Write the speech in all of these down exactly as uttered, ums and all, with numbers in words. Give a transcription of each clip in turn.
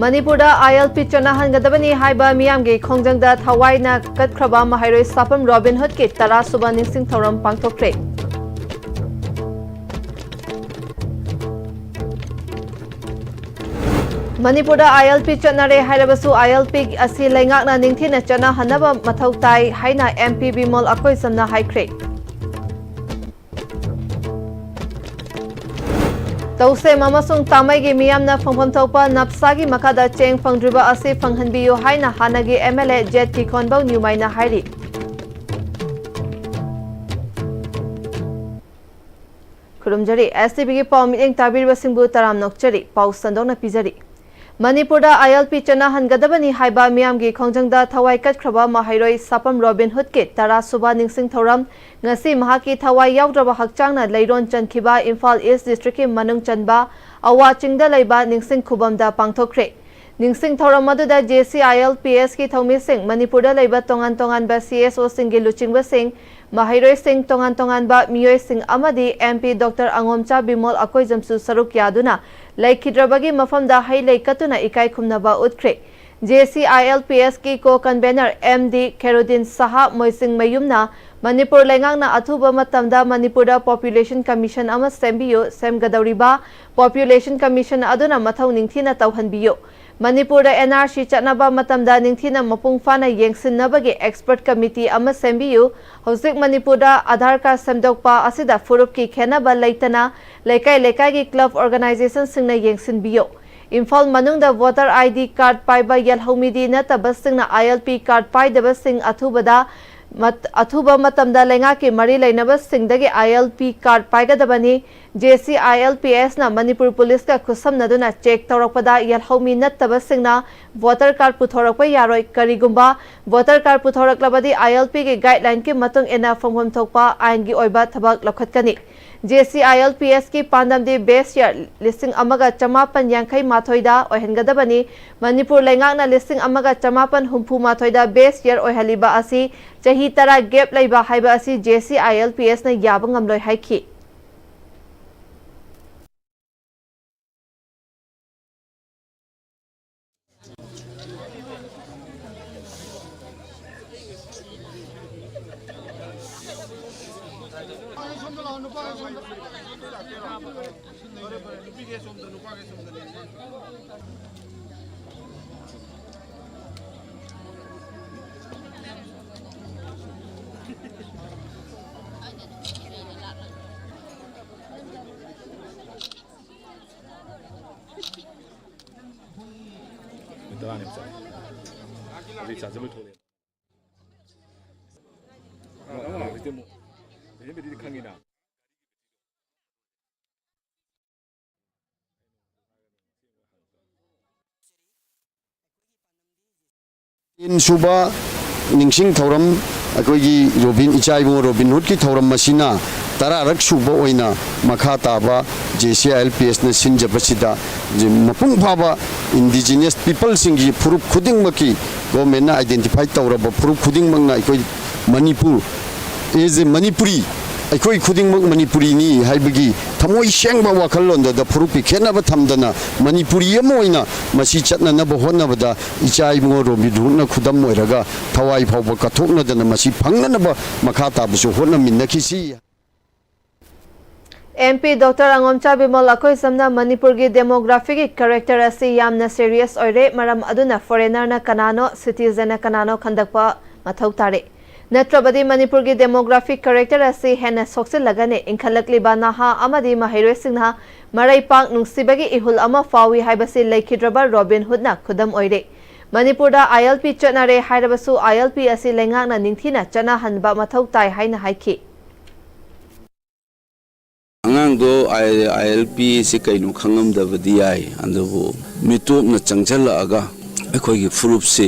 ꯃꯅꯤꯄꯨꯔꯗ ILP ꯆꯠꯅꯍꯟꯒꯗꯕꯅꯤ ꯍꯥꯏꯕ ꯃꯤꯌꯥꯝꯒꯤ ꯈꯣꯡꯖꯪꯗ ꯊꯋꯥꯏꯅ ꯀꯠꯈ꯭ꯔꯕ ꯃꯍꯩꯔꯣꯏ ꯁꯥꯄꯝ ꯔꯣꯕꯤꯟ ꯍꯨꯗꯀꯤ ꯇꯔꯥ ꯁꯨꯕ ꯅꯤꯡꯁꯤꯡ ꯊꯧꯔꯝ ꯄꯥꯡꯊꯣꯛꯈ꯭ꯔꯦ꯫ ꯃꯅꯤꯄꯨꯔꯗ ILP ꯆꯠꯅꯔꯦ ꯍꯥꯏꯔꯕꯁꯨ ILP ꯑꯁꯤ ꯂꯩꯉꯥꯛꯅ ꯅꯤꯡꯊꯤꯅ ꯆꯠꯅꯍꯟꯅꯕ ꯃꯊꯧ ꯇꯥꯏ ꯍꯥꯏꯅ MP ꯕꯤꯃꯣꯜ ꯑꯀꯣꯏꯖꯝꯅ ꯍꯥꯏꯈ꯭ꯔꯦ꯫ ꯇꯧꯁꯦꯝ ꯑꯃꯁꯨꯡ ꯇꯥꯃꯩꯒꯤ ꯃꯤꯌꯥꯝꯅ ꯐꯪꯐꯝ ꯊꯣꯛꯄ ꯅꯞꯁꯥꯒꯤ ꯃꯈꯥꯗ ꯆꯦꯡ ꯐꯪꯗ꯭ꯔꯤꯕ ꯑꯁꯤ ꯐꯪꯍꯟꯕꯤꯌꯨ ꯍꯥꯏꯅ ꯍꯥꯟꯅꯒꯤ MLA ꯖꯦꯠ ꯀꯤꯀꯣꯟꯕꯧ ꯅ꯭ꯌꯨꯃꯥꯏꯅ ꯍꯥꯏꯔꯤ꯫ ꯈꯨꯔꯨꯝꯖꯔꯤ꯫ STVꯒꯤ ꯄꯥꯎ ꯃꯤꯠꯌꯦꯡ ꯇꯥꯕꯤꯔꯤꯕꯁꯤꯡꯕꯨ ꯇꯔꯥꯝꯅ ꯑꯣꯛꯆꯔꯤ꯫ ꯄꯥꯎ ꯁꯟꯗꯣꯛꯅ ꯄꯤꯖꯔꯤ꯫ ꯃꯅꯤꯄꯨꯔꯗ ILP ꯆꯠꯅꯍꯟꯒꯗꯕꯅꯤ ꯍꯥꯏꯕ ꯃꯤꯌꯥꯝꯒꯤ ꯈꯣꯡꯖꯪꯗ ꯊꯋꯥꯏ ꯀꯠꯈ꯭ꯔꯕ ꯃꯍꯩꯔꯣꯏ ꯁꯥꯄꯝ ꯔꯣꯕꯤꯟ ꯍꯨꯗꯀꯤ ꯇꯔꯥ ꯁꯨꯕ ꯅꯤꯡꯁꯤꯡ ꯊꯧꯔꯝ ꯉꯁꯤ ꯃꯍꯥꯛꯀꯤ ꯊꯋꯥꯏ ꯌꯥꯎꯗ꯭ꯔꯕ ꯍꯛꯆꯥꯡꯅ ꯂꯩꯔꯣꯟ ꯆꯟꯈꯤꯕ ꯏꯝꯐꯥꯜ ꯏꯁ ꯗꯤꯁꯇ꯭ꯔꯤꯛꯀꯤ ꯃꯅꯨꯡ ꯆꯟꯕ ꯑꯋꯥ ꯆꯤꯡꯗ ꯂꯩꯕ ꯅꯤꯡꯁꯤꯡ ꯈꯨꯕꯝꯗ ꯄꯥꯡꯊꯣꯛꯈ꯭ꯔꯦ꯫ ꯅꯤꯡꯁꯤꯡ ꯊꯧꯔꯝ ꯑꯗꯨꯗ JCILPSꯀꯤ ꯊꯧꯃꯤꯁꯤꯡ, ꯃꯅꯤꯄꯨꯔꯗ ꯂꯩꯕ ꯇꯣꯉꯥꯟ ꯇꯣꯉꯥꯟꯕ CSOꯁꯤꯡꯒꯤ ꯂꯨꯆꯤꯡꯕꯁꯤꯡ, ꯃꯍꯩꯔꯣꯏꯁꯤꯡ, ꯇꯣꯉꯥꯟ ꯇꯣꯉꯥꯟꯕ ꯃꯤꯑꯣꯏꯁꯤꯡ ꯑꯃꯗꯤ MP ꯗꯣꯛꯇꯔ ꯑꯉꯣꯝꯆꯥ ꯕꯤꯃꯣꯜ ꯑꯀꯣꯏꯖꯝꯁꯨ ꯁꯔꯨꯛ ꯌꯥꯗꯨꯅ ꯂꯩꯈꯤꯗ꯭ꯔꯕꯒꯤ ꯃꯐꯝꯗ ꯍꯩ ꯂꯩ ꯀꯠꯇꯨꯅ ꯏꯀꯥꯏ ꯈꯨꯝꯅꯕ ꯎꯠꯈ꯭ꯔꯦ꯫ JCILPSꯀꯤ co-convenor MD ꯈꯦꯔꯨꯗꯤꯟ ꯁꯍꯥ ꯃꯣꯏꯁꯤꯡꯃꯌꯨꯝꯅ ꯃꯅꯤꯄꯨꯔ ꯂꯩꯉꯥꯛꯅ ꯑꯊꯨꯕ ꯃꯇꯝꯗ ꯃꯅꯤꯄꯨꯔꯗ Population Commission ꯑꯃ ꯁꯦꯝꯕꯤꯌꯨ, ꯁꯦꯝꯒꯗꯧꯔꯤꯕ Population Commission ꯑꯗꯨꯅ ꯃꯊꯧ ꯅꯤꯡꯊꯤꯅ ꯇꯧꯍꯟꯕꯤꯌꯨ꯫ ꯃꯅꯤꯄꯨꯔꯗ NRC ꯆꯠꯅꯕ ꯃꯇꯝꯗ ꯅꯤꯡꯊꯤꯅ ꯃꯄꯨꯡ ꯐꯥꯅ ꯌꯦꯡꯁꯤꯟꯅꯕꯒꯤ expert committee ꯑꯃ ꯁꯦꯝꯕꯤꯌꯨ꯫ ꯍꯧꯖꯤꯛ ꯃꯅꯤꯄꯨꯔꯗ ꯑꯙꯥꯔ ꯀꯥꯔꯗ ꯁꯦꯝꯗꯣꯛꯄ ꯑꯁꯤꯗ ꯐꯨꯔꯨꯞꯀꯤ ꯈꯦꯠꯅꯕ ꯂꯩꯇꯅ ꯂꯩꯀꯥꯏ ꯂꯩꯀꯥꯏꯒꯤ club organizationꯁꯤꯡꯅ ꯌꯦꯡꯁꯤꯟꯕꯤꯌꯨ꯫ ꯏꯝꯐꯥꯜ ꯃꯅꯨꯡꯗ voter ID card ꯄꯥꯏꯕ ꯌꯦꯜꯍꯧꯃꯤꯗꯤ ꯅꯠꯇꯕꯁꯤꯡꯅ ILP card ꯄꯥꯏꯗꯕꯁꯤꯡ ꯑꯊꯨꯕꯗ ꯃꯠ-, ꯑꯊꯨꯕ ꯃꯇꯝꯗ ꯂꯩꯉꯥꯛꯀꯤ ꯃꯔꯤ ꯂꯩꯅꯕꯁꯤꯡꯗꯒꯤ ILP card ꯄꯥꯏꯒꯗꯕꯅꯤ꯫ JCILPSꯅ ꯃꯅꯤꯄꯨꯔ ꯄꯨꯂꯤꯁꯀ ꯈꯨꯠꯁꯝꯅꯗꯨꯅ check ꯇꯧꯔꯛꯄꯗ ꯌꯦꯜꯍꯧꯃꯤ ꯅꯠꯇꯕꯁꯤꯡꯅ voter card ꯄꯨꯊꯣꯔꯛꯄ ꯌꯥꯔꯣꯏ꯫ ꯀꯔꯤꯒꯨꯝꯕ voter card ꯄꯨꯊꯣꯔꯛꯂꯕꯗꯤ ILPꯒꯤ guidelineꯀꯤ ꯃꯇꯨꯡ ꯏꯟꯅ ꯐꯪꯐꯝ ꯊꯣꯛꯄ ꯑꯥꯏꯟꯒꯤ ꯑꯣꯏꯕ ꯊꯕꯛ ꯂꯧꯈꯠꯀꯅꯤ꯫ JCILPSꯀꯤ ꯄꯥꯟꯗꯝꯗꯤ base year ꯂꯤꯁꯤꯡ ꯑꯃꯒ ꯆꯃꯥꯄꯟ ꯌꯥꯡꯈꯩ ꯃꯥꯊꯣꯏꯗ ꯑꯣꯏꯍꯟꯒꯗꯕꯅꯤ꯫ ꯃꯅꯤꯄꯨꯔ ꯂꯩꯉꯥꯛꯅ ꯂꯤꯁꯤꯡ ꯑꯃꯒ ꯆꯃꯥꯄꯟ ꯍꯨꯝꯐꯨ ꯃꯥꯊꯣꯏꯗ base year ꯑꯣꯏꯍꯜꯂꯤꯕ ꯑꯁꯤ ꯆꯍꯤ ꯇꯔꯥ gap ꯂꯩꯕ ꯍꯥꯏꯕ ꯑꯁꯤ JCILPSꯅ ꯌꯥꯕ ꯉꯝꯂꯣꯏ ꯍꯥꯏꯈꯤ꯫ ꯇꯔꯥꯅꯦꯕ ꯆꯠꯂꯦ꯫ ꯍꯧꯖꯤꯛ ꯆꯥꯔꯖꯔ ꯂꯣꯏꯊꯣꯛꯂꯦ꯫ ꯑ, ꯑ, ꯍꯧꯖꯤꯛꯇꯤ ꯑꯃꯨꯛ ꯚꯦꯔꯤ ꯚꯦꯔꯤꯗꯤ ꯈꯪꯉꯤꯅ꯫ ꯇꯦꯟ ꯁꯨꯕ ꯅꯤꯡꯁꯤꯡ ꯊꯧꯔꯝ, ꯑꯩꯈꯣꯏꯒꯤ ꯔꯣꯕꯤꯟ, ꯏꯆꯥ ꯏꯕꯨꯡꯉꯣ ꯔꯣꯕꯤꯟ ꯍꯨꯗꯀꯤ ꯊꯧꯔꯝ ꯑꯁꯤꯅ ꯇꯔꯥꯔꯛ ꯁꯨꯕ ꯑꯣꯏꯅ ꯃꯈꯥ ꯇꯥꯕ J C I L P ꯑꯦꯁꯅ ꯁꯤꯟꯖꯕꯁꯤꯗ ꯃꯄꯨꯡ ꯐꯥꯕ ꯏꯟꯗꯤꯖꯤꯅꯁ ꯄꯤꯄꯜꯁꯤꯡꯒꯤ ꯐꯨꯔꯨꯞ ꯈꯨꯗꯤꯡꯃꯛꯀꯤ ꯒꯣꯔꯃꯦꯟꯅ ꯑꯥꯏꯗꯦꯟꯇꯤꯐꯥꯏ ꯇꯧꯔꯕ ꯐꯨꯔꯨꯞ ꯈꯨꯗꯤꯡꯃꯛꯅ ꯑꯩꯈꯣꯏ ꯃꯅꯤꯄꯨꯔ, as a ꯃꯅꯤꯄꯨꯔꯤ, ꯑꯩꯈꯣꯏ ꯈꯨꯗꯤꯡꯃꯛ ꯃꯅꯤꯄꯨꯔꯤꯅꯤ ꯍꯥꯏꯕꯒꯤ ꯊꯃꯣꯏ ꯁꯦꯡꯕ ꯋꯥꯈꯜꯂꯣꯟꯗꯨꯗ ꯐꯨꯔꯨꯞꯀꯤ ꯈꯦꯠꯅꯕ ꯊꯝꯗꯅ ꯃꯅꯤꯄꯨꯔꯤ ꯑꯃ ꯑꯣꯏꯅ ꯃꯁꯤ ꯆꯠꯅꯅꯕ ꯍꯣꯠꯅꯕꯗ ꯏꯆꯥ ꯏꯕꯨꯡꯉꯣ ꯔꯣꯕꯤꯟ ꯍꯨꯗꯅ ꯈꯨꯗꯝ ꯑꯣꯏꯔꯒ ꯊꯋꯥꯏ ꯐꯥꯎꯕ ꯀꯠꯊꯣꯛꯅꯗꯅ ꯃꯁꯤ ꯐꯪꯅꯅꯕ ꯃꯈꯥ ꯇꯥꯕꯁꯨ ꯍꯣꯠꯅꯃꯤꯟꯅꯈꯤꯁꯤ꯫ ꯑꯦꯝ ꯄꯤ ꯗꯣꯛꯇꯔ ꯑꯉꯣꯝꯆꯥ ꯕꯤꯃꯣꯜ ꯑꯩꯈꯣꯏ ꯁꯝꯅ ꯃꯅꯤꯄꯨꯔꯒꯤ ꯗꯦꯃꯣꯒ꯭ꯔꯥꯐꯤꯒꯤ ꯀꯦꯔꯦꯛꯇꯔ ꯑꯁꯤ ꯌꯥꯝꯅ ꯁꯦꯔꯤꯌꯁ ꯑꯣꯏꯔꯦ, ꯃꯔꯝ ꯑꯗꯨꯅ ꯐꯣꯔꯦꯅꯔꯅ ꯀꯅꯥꯅꯣ, ꯁꯤꯇꯤꯖꯟꯅ ꯀꯅꯥꯅꯣ ꯈꯟꯗꯣꯛꯄ ꯃꯊꯧ ꯇꯥꯔꯦ꯫ ꯅꯠꯇ꯭ꯔꯕꯗꯤ ꯃꯅꯤꯄꯨꯔꯒꯤ ꯗꯦꯃꯣꯒ꯭ꯔꯥꯐꯤꯛ ꯀꯦꯔꯦꯛꯇꯔ ꯑꯁꯤ ꯍꯦꯟꯅ ꯁꯣꯛꯆꯤꯜꯂꯒꯅꯤ꯫ ꯏꯟꯈꯠꯂꯛꯂꯤꯕ ꯅꯍꯥ ꯑꯃꯗꯤ ꯃꯍꯩꯔꯣꯏꯁꯤꯡꯅ ꯃꯔꯩ ꯄꯥꯛ ꯅꯨꯡꯁꯤꯕꯒꯤ ꯏꯍꯨꯜ ꯑꯃ ꯐꯥꯎꯏ ꯍꯥꯏꯕꯁꯤ ꯂꯩꯈꯤꯗ꯭ꯔꯕ ꯔꯣꯕꯤꯟ ꯍꯨꯗꯅ ꯈꯨꯗꯝ ꯑꯣꯏꯔꯦ꯫ ꯃꯅꯤꯄꯨꯔꯗ ꯑꯥꯏ ꯑꯦꯜ ꯄꯤ ꯆꯠꯅꯔꯦ ꯍꯥꯏꯔꯕꯁꯨ ꯑꯥꯏ ꯑꯦꯜ ꯄꯤ ꯑꯁꯤ ꯂꯩꯉꯥꯛꯅ ꯅꯤꯡꯊꯤꯅ ꯆꯠꯅꯍꯟꯕ ꯃꯊꯧ ꯇꯥꯏ ꯍꯥꯏꯅ ꯍꯥꯏꯈꯤ꯫ ꯑꯉꯥꯡꯗꯣ ꯑꯥꯏ ꯑꯦꯜ ꯄꯤ ꯁꯤ ꯀꯩꯅꯣ ꯈꯪꯉꯝꯗꯕꯗꯤ ꯌꯥꯏ, ꯑꯗꯨꯕꯨ ꯃꯤꯇꯣꯞꯅ ꯆꯪꯁꯤꯜꯂꯛꯑꯒ ꯑꯩꯈꯣꯏꯒꯤ ꯐꯨꯔꯨꯞꯁꯤ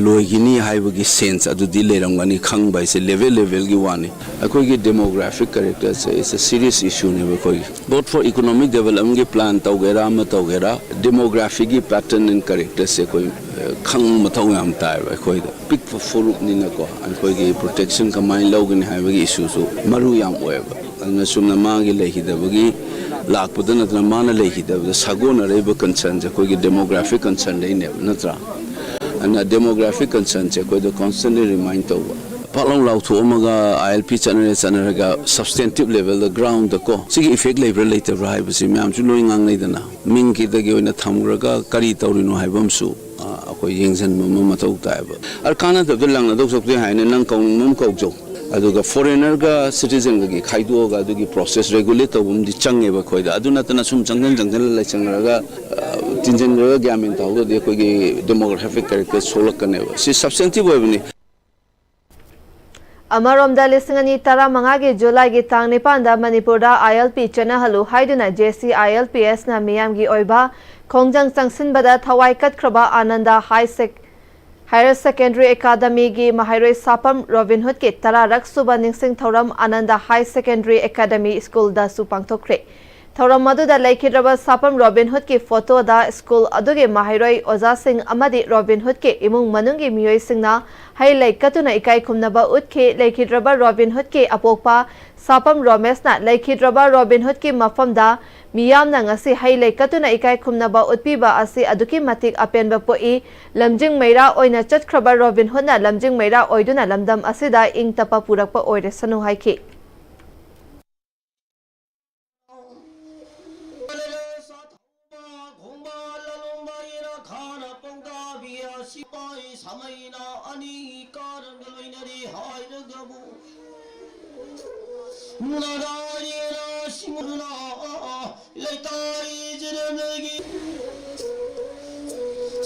ꯂꯣꯏꯈꯤꯅꯤ ꯍꯥꯏꯕꯒꯤ ꯁꯦꯟꯁ ꯑꯗꯨꯗꯤ ꯂꯩꯔꯝꯒꯅꯤ꯫ ꯈꯪꯕ ꯍꯥꯏꯁꯦ ꯂꯦꯚꯦꯜ ꯂꯦꯚꯦꯜꯒꯤ ꯋꯥꯅꯤ꯫ ꯑꯩꯈꯣꯏꯒꯤ demographic ꯀꯦꯔꯦꯛꯇꯔꯁꯦ is a serious issue ꯅꯦꯕ ꯑꯩꯈꯣꯏꯒꯤ꯫ Both for economic development ꯒꯤ plan ꯇꯧꯒꯦꯔꯥ ꯑꯃ ꯇꯧꯒꯦꯔꯥ, ꯗꯦꯃꯣꯒ꯭ꯔꯥꯐꯤꯒꯤ pattern and character ꯁꯦ ꯑꯩꯈꯣꯏ, ꯑ, ꯈꯪꯕ ꯃꯊꯧ ꯌꯥꯝ ꯇꯥꯏꯕ꯫ ꯑꯩꯈꯣꯏꯗ ꯄꯤꯛꯄ ꯐꯨꯔꯨꯞꯅꯤꯅꯀꯣ, ꯑꯩꯈꯣꯏꯒꯤ protection ꯀꯃꯥꯏꯅ ꯂꯧꯒꯅꯤ ꯍꯥꯏꯕꯒꯤ issue ꯁꯨ ꯃꯔꯨ ꯌꯥꯝ ꯑꯣꯏꯌꯦꯕ꯫ ꯑꯗꯨꯅ ꯆꯨꯝꯅ ꯃꯥꯒꯤ ꯂꯩꯈꯤꯗꯕꯒꯤ ꯂꯥꯛꯄꯗ ꯅꯠꯇꯅ ꯃꯥꯅ ꯂꯩꯈꯤꯗꯕꯗ ꯁꯥꯒꯣꯟꯅꯔꯛꯏꯕ concern ꯁꯦ ꯑꯩꯈꯣꯏꯒꯤ demographic concern ꯗꯩꯅꯦꯕ, ꯅꯠꯇ꯭ꯔꯥ? ꯑꯗꯨꯅ demographic concern ꯁꯦ ꯑꯩꯈꯣꯏꯗ constantly remind ꯇꯧꯕ꯫ ꯄꯥꯛ ꯂꯥꯎ ꯂꯥꯎꯊꯣꯛꯑꯝꯃꯒ ꯑꯥꯏ ꯑꯦꯜ ꯄꯤ ꯆꯠꯅꯔꯦ ꯆꯠꯅꯔꯒ ꯁꯕꯁꯇꯦꯟꯇꯤꯞ ꯂꯦꯚꯦꯜꯗ ꯒ꯭ꯔꯥꯎꯟꯗꯀꯣ ꯁꯤꯒꯤ ꯏꯐꯦꯛ ꯂꯩꯕ꯭ꯔꯥ ꯂꯩꯇꯕ꯭ꯔꯥ ꯍꯥꯏꯕꯁꯤ ꯃꯌꯥꯝꯁꯨ ꯂꯣꯏ ꯉꯥꯡꯅꯩꯗꯅ, ꯃꯤꯡ ꯈꯤꯇꯒꯤ ꯑꯣꯏꯅ ꯊꯝꯈ꯭ꯔꯒ ꯀꯔꯤ ꯇꯧꯔꯤꯅꯣ ꯍꯥꯏꯕ ꯑꯃꯁꯨ ꯑꯩꯈꯣꯏ ꯌꯦꯡꯁꯤꯟꯕ ꯑꯃ ꯃꯊꯧ ꯇꯥꯏꯕ꯫ ꯑ ꯀꯥꯟꯅꯗꯕꯗ ꯂꯪꯅꯗꯧ ꯁꯔꯨꯛꯇꯤ ꯍꯥꯏꯅ ꯅꯪ ꯀꯧꯅꯤꯡꯕ ꯑꯃ ꯀꯧꯖꯧ, ꯑꯗꯨꯒ ꯐꯣꯔꯦꯅꯔꯒ ꯁꯤꯇꯤꯖꯟꯒꯒꯤ ꯈꯥꯏꯗꯣꯛꯑꯒ ꯑꯗꯨꯒꯤ ꯄ꯭ꯔꯣꯁꯦꯁ ꯔꯦꯒꯨꯂꯦꯠ ꯇꯧꯕ ꯑꯃꯗꯤ ꯆꯪꯉꯦꯕ ꯑꯩꯈꯣꯏꯗ꯫ ꯑꯗꯨ ꯅꯠꯇꯅ ꯁꯨꯝ ꯆꯪꯁꯤꯟ ꯆꯪꯁꯤꯜꯂ ꯂꯩꯁꯟꯅꯔꯒ ꯇꯤꯟꯁꯤꯟꯈ꯭ꯔꯒ ꯒ꯭ꯌꯥꯟ ꯃꯦꯟ ꯇꯥꯍꯧꯗ꯭ꯔꯗꯤ ꯑꯩꯈꯣꯏꯒꯤ ꯗꯦꯃꯣꯒ꯭ꯔꯥꯐꯤꯛ ꯀꯦꯔꯦꯛꯇꯔ ꯁꯣꯛꯂꯛꯀꯅꯦꯕ꯫ ꯁꯤ ꯁꯕꯁꯇꯦꯟꯇꯤꯞ ꯑꯣꯏꯕꯅꯤ꯫ ꯑꯃꯔꯣꯝꯗ, ꯂꯤꯁꯤꯡ ꯑꯅꯤ ꯇꯔꯥꯃꯉꯥꯒꯤ ꯖꯨꯂꯥꯏꯒꯤ ꯇꯥꯡ ꯅꯤꯄꯥꯟꯗ ꯃꯅꯤꯄꯨꯔꯗ ꯑꯥꯏ ꯑꯦꯜ ꯄꯤ ꯆꯠꯅꯍꯜꯂꯨ ꯍꯥꯏꯗꯨꯅ J C I L P ꯑꯦꯁꯅ ꯃꯤꯌꯥꯝꯒꯤ ꯑꯣꯏꯕ ꯈꯣꯡꯖꯪ ꯆꯪꯁꯤꯟꯕꯗ ꯊꯋꯥꯏ ꯀꯠꯈ꯭ꯔꯕ ꯑꯥꯅꯟꯗ ꯍꯥꯏ ꯁꯦꯛ-, ꯍꯥꯌꯔ ꯁꯦꯀꯦꯟꯗꯔꯤ ꯑꯦꯀꯥꯗꯃꯤꯒꯤ ꯃꯍꯩꯔꯣꯏ ꯁꯥꯄꯝ ꯔꯣꯕꯤꯟꯍꯨꯗꯀꯤ ꯇꯔꯥꯔꯛ ꯁꯨꯕ ꯅꯤꯡꯁꯤꯡ ꯊꯧꯔꯝ ꯑꯥꯅꯟꯗ ꯍꯥꯏ ꯁꯦꯀꯦꯟꯗꯔꯤ ꯑꯦꯀꯥꯗꯃꯤ ꯁ꯭ꯀꯨꯜꯗꯁꯨ ꯄꯥꯡꯊꯣꯛꯈ꯭ꯔꯦ꯫ ꯊꯧꯔꯝ ꯑꯗꯨꯗ ꯂꯩꯈꯤꯗ꯭ꯔꯕ ꯁꯥꯄꯝ ꯔꯣꯕꯤꯟꯍꯨꯗꯀꯤ ꯐꯣꯇꯣꯗ ꯁ꯭ꯀꯨꯜ ꯑꯗꯨꯒꯤ ꯃꯍꯩꯔꯣꯏ ꯑꯣꯖꯥꯁꯤꯡ ꯑꯃꯗꯤ ꯔꯣꯕꯤꯟꯍꯨꯗꯀꯤ ꯏꯃꯨꯡ ꯃꯅꯨꯡꯒꯤ ꯃꯤꯑꯣꯏꯁꯤꯡꯅ ꯍꯩ ꯂꯩ ꯀꯠꯇꯨꯅ ꯏꯀꯥꯏ ꯈꯨꯝꯅꯕ ꯎꯠꯈꯤ꯫ ꯂꯩꯈꯤꯗ꯭ꯔꯕ ꯔꯣꯕꯤꯟꯍꯨꯗꯀꯤ ꯑꯄꯣꯛꯄ ꯁꯥꯄꯝ ꯔꯣꯃꯦꯁꯅ ꯂꯩꯈꯤꯗ꯭ꯔꯕ ꯔꯣꯕꯤꯟꯍꯨꯗꯀꯤ ꯃꯐꯝꯗ ꯃꯤꯌꯥꯝꯅ ꯉꯁꯤ ꯍꯩ ꯂꯩ ꯀꯠꯇꯨꯅ ꯏꯀꯥꯏ ꯈꯨꯝꯅꯕ ꯎꯠꯄꯤꯕ ꯑꯁꯤ ꯑꯗꯨꯛꯀꯤ ꯃꯇꯤꯛ ꯑꯄꯦꯟꯕ ꯄꯣꯛꯏ꯫ ꯂꯝꯖꯤꯡ ꯃꯩꯔꯥ ꯑꯣꯏꯅ ꯆꯠꯈ꯭ꯔꯕ ꯔꯣꯕꯤꯟꯍꯨꯗꯅ ꯂꯝꯖꯤꯡ ꯃꯩꯔꯥ ꯑꯣꯏꯗꯨꯅ ꯂꯝꯗꯝ ꯑꯁꯤꯗ ꯏꯪ ꯇꯞꯄ ꯄꯨꯔꯛꯄ ꯑꯣꯏꯔꯁꯅꯨ ꯍꯥꯏꯈꯤ꯫ ꯈꯣꯡꯕꯥ ꯂꯥꯂꯣꯡꯕ ꯏꯔꯥ ꯈꯥꯅ ꯄꯥꯎꯗꯥꯕꯤ ꯑꯁꯤꯄꯥꯏ ꯁꯥꯃꯩꯅ ꯑꯅꯤ ꯀꯥꯔꯒ ꯂꯣꯏꯅꯔꯤ ꯍꯥꯏꯔꯒꯕꯨ ꯅꯥꯒꯥꯔꯤꯅ ꯁꯤꯡꯂꯥ ꯂꯩꯇꯥꯏ ꯖꯤꯔꯅꯒꯤ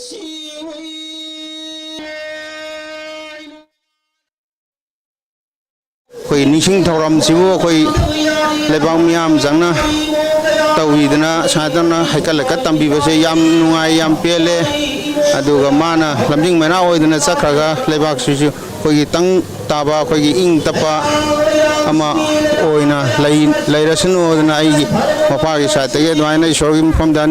ꯁꯤꯃꯩ ꯑꯩꯈꯣꯏ ꯅꯤꯡꯁꯤꯡ ꯊꯧꯔꯝꯁꯤꯕꯨ ꯑꯩꯈꯣꯏ ꯂꯩꯕꯥꯛ ꯃꯤꯌꯥꯝ ꯆꯪꯅ ꯇꯧꯕꯤꯗꯅ ꯁꯨꯃꯥꯏꯅ ꯇꯧꯅ ꯍꯩꯀꯠ ꯂꯩꯀꯠ ꯇꯝꯕꯤꯕꯁꯦ ꯌꯥꯝ ꯅꯨꯡꯉꯥꯏ, ꯌꯥꯝ ꯄꯦꯜꯂꯦ꯫ ꯑꯗꯨꯒ ꯃꯥꯅ ꯂꯝꯖꯤꯡ ꯃꯩꯔꯥ ꯑꯣꯏꯗꯅ ꯆꯠꯈ꯭ꯔꯒ ꯂꯩꯕꯥꯛꯁꯤꯁꯨ ꯑꯩꯈꯣꯏꯒꯤ ꯇꯪ ꯇꯥꯕ, ꯑꯩꯈꯣꯏꯒꯤ ꯏꯪ ꯇꯞꯄ ꯑꯃ ꯑꯣꯏꯅ ꯂꯩ-, ꯂꯩꯔꯁꯅꯨ ꯍꯥꯏꯗꯅ ꯑꯩꯒꯤ ꯃꯄꯥꯒꯤ ꯁꯥꯏꯠꯇꯒꯤ ꯑꯗꯨꯃꯥꯏꯅ ꯏꯁꯣꯔꯒꯤ ꯃꯐꯝꯗ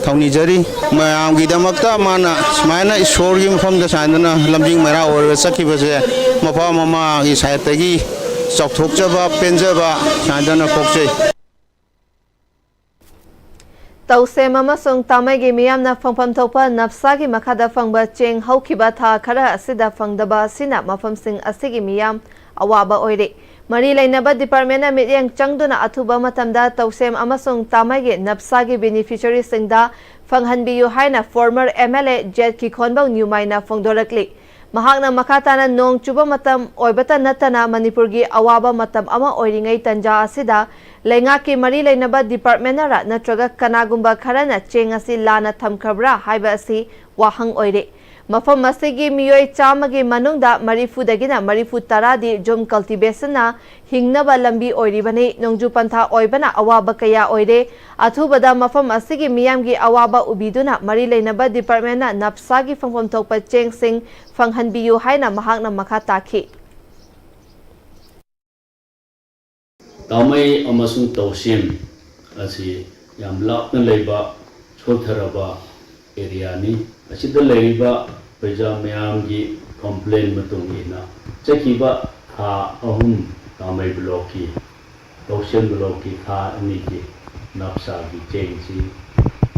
ꯊꯧꯅꯤꯖꯔꯤ꯫ ꯃꯌꯥꯝꯒꯤꯗꯃꯛꯇ ꯃꯥꯅ ꯁꯨꯃꯥꯏꯅ ꯏꯁꯣꯔꯒꯤ ꯃꯐꯝꯗ ꯁꯨꯃꯥꯏꯅ ꯂꯝꯖꯤꯡ ꯃꯩꯔꯥ ꯑꯣꯏꯔꯒ ꯆꯠꯈꯤꯕꯁꯦ ꯃꯄꯥ ꯃꯃꯥꯒꯤ ꯁꯥꯏꯠꯇꯒꯤ ꯆꯥꯎꯊꯣꯛꯆꯕ ꯄꯦꯟꯖꯕ ꯁꯨꯃꯥꯏꯅ ꯄꯣꯛꯆꯩ꯫ ꯇꯧꯁꯦꯝ ꯑꯃꯁꯨꯡ ꯇꯥꯃꯩꯒꯤ ꯃꯤꯌꯥꯝꯅ ꯐꯪꯐꯝ ꯊꯣꯛꯄ ꯅꯞꯁꯥꯒꯤ ꯃꯈꯥꯗ ꯐꯪꯕ ꯆꯦꯡ ꯍꯧꯈꯤꯕ ꯊꯥ ꯈꯔ ꯑꯁꯤꯗ ꯐꯪꯗꯕ ꯑꯁꯤꯅ ꯃꯐꯝꯁꯤꯡ ꯑꯁꯤꯒꯤ ꯃꯤꯌꯥꯝ ꯑꯋꯥꯕ ꯑꯣꯏꯔꯦ꯫ ꯃꯔꯤ ꯂꯩꯅꯕ ꯗꯤꯄꯥꯔꯠꯃꯦꯟꯅ ꯃꯤꯠꯌꯦꯡ ꯆꯪꯗꯨꯅ ꯑꯊꯨꯕ ꯃꯇꯝꯗ ꯇꯧꯁꯦꯝ ꯑꯃꯁꯨꯡ ꯇꯥꯃꯩꯒꯤ ꯅꯞꯁꯥꯒꯤ ꯕꯦꯅꯤꯐꯤꯁꯔꯤꯁꯤꯡꯗ ꯐꯪꯍꯟꯕꯤꯌꯨ ꯍꯥꯏꯅ ꯐꯣꯔꯃꯔ ꯑꯦꯝ ꯑꯦꯜ ꯑꯦ ꯖꯦꯠ ꯀꯤꯈꯣꯟꯕꯧ ꯅ꯭ꯌꯨꯃꯥꯏꯅ ꯐꯣꯡꯗꯣꯔꯛꯂꯤ꯫ ꯃꯍꯥꯛꯅ ꯃꯈꯥ ꯇꯥꯅ ꯅꯣꯡ ꯆꯨꯕ ꯃꯇꯝ ꯑꯣꯏꯕꯇ ꯅꯠꯇꯅ ꯃꯅꯤꯄꯨꯔꯒꯤ ꯑꯋꯥꯕ ꯃꯇꯝ ꯑꯃ ꯑꯣꯏꯔꯤꯉꯩ ꯇꯟꯖꯥ ꯑꯁꯤꯗ ꯂꯩꯉꯥꯛꯀꯤ ꯃꯔꯤ ꯂꯩꯅꯕ ꯗꯤꯄꯥꯔꯠꯃꯦꯟꯅꯔ ꯅꯠꯇ꯭ꯔꯒ ꯀꯅꯥꯒꯨꯝꯕ ꯈꯔꯅ ꯆꯦꯡ ꯑꯁꯤ ꯂꯥꯟꯅ ꯊꯝꯈ꯭ꯔꯕ꯭ꯔꯥ ꯍꯥꯏꯕ ꯑꯁꯤ ꯋꯥꯍꯪ ꯑꯣꯏꯔꯦ꯫ ꯃꯐꯝ ꯑꯁꯤꯒꯤ ꯃꯤꯑꯣꯏ ꯆꯥꯝꯃꯒꯤ ꯃꯅꯨꯡꯗ ꯃꯔꯤꯐꯨꯗꯒꯤꯅ ꯃꯔꯤꯐꯨ ꯇꯔꯥꯗꯤ ꯖꯨꯝ ꯀꯜꯇꯤꯚꯦꯁꯟꯅ ꯍꯤꯡꯅꯕ ꯂꯝꯕꯤ ꯑꯣꯏꯔꯤꯕꯅꯤ꯫ ꯅꯣꯡꯖꯨ ꯄꯟꯊꯥ ꯑꯣꯏꯕꯅ ꯑꯋꯥꯕ ꯀꯌꯥ ꯑꯣꯏꯔꯦ꯫ ꯑꯊꯨꯕꯗ ꯃꯐꯝ ꯑꯁꯤꯒꯤ ꯃꯤꯌꯥꯝꯒꯤ ꯑꯋꯥꯕ ꯎꯕꯤꯗꯨꯅ ꯃꯔꯤ ꯂꯩꯅꯕ ꯗꯤꯄꯥꯔꯠꯃꯦꯟꯅ ꯅꯞꯁꯥꯒꯤ ꯐꯪꯐꯝ ꯊꯣꯛꯄ ꯆꯦꯡꯁꯤꯡ ꯐꯪꯍꯟꯕꯤꯌꯨ ꯍꯥꯏꯅ ꯃꯍꯥꯛꯅ ꯃꯈꯥ ꯇꯥꯈꯤ꯫ ꯇꯥꯃꯩ ꯑꯃꯁꯨꯡ ꯇꯧꯁꯦꯝ ꯑꯁꯤ ꯌꯥꯝ ꯂꯥꯞꯅ ꯂꯩꯕ ꯁꯣꯠꯊꯔꯕ ꯑꯦꯔꯤꯌꯥꯅꯤ꯫ ꯑꯁꯤꯗ ꯂꯩꯔꯤꯕ ꯄ꯭ꯔꯖꯥ ꯃꯌꯥꯝꯒꯤ ꯀꯝꯄ꯭ꯂꯦꯟ ꯃꯇꯨꯡ ꯏꯟꯅ ꯆꯠꯈꯤꯕ ꯊꯥ ꯑꯍꯨꯝ ꯇꯥꯃꯩ ꯕ꯭ꯂꯣꯛꯀꯤ, ꯇꯧꯁꯦꯝ ꯕ꯭ꯂꯣꯛꯀꯤ ꯊꯥ ꯑꯅꯤꯒꯤ ꯅꯞꯁꯥꯒꯤ ꯆꯦꯡꯁꯤ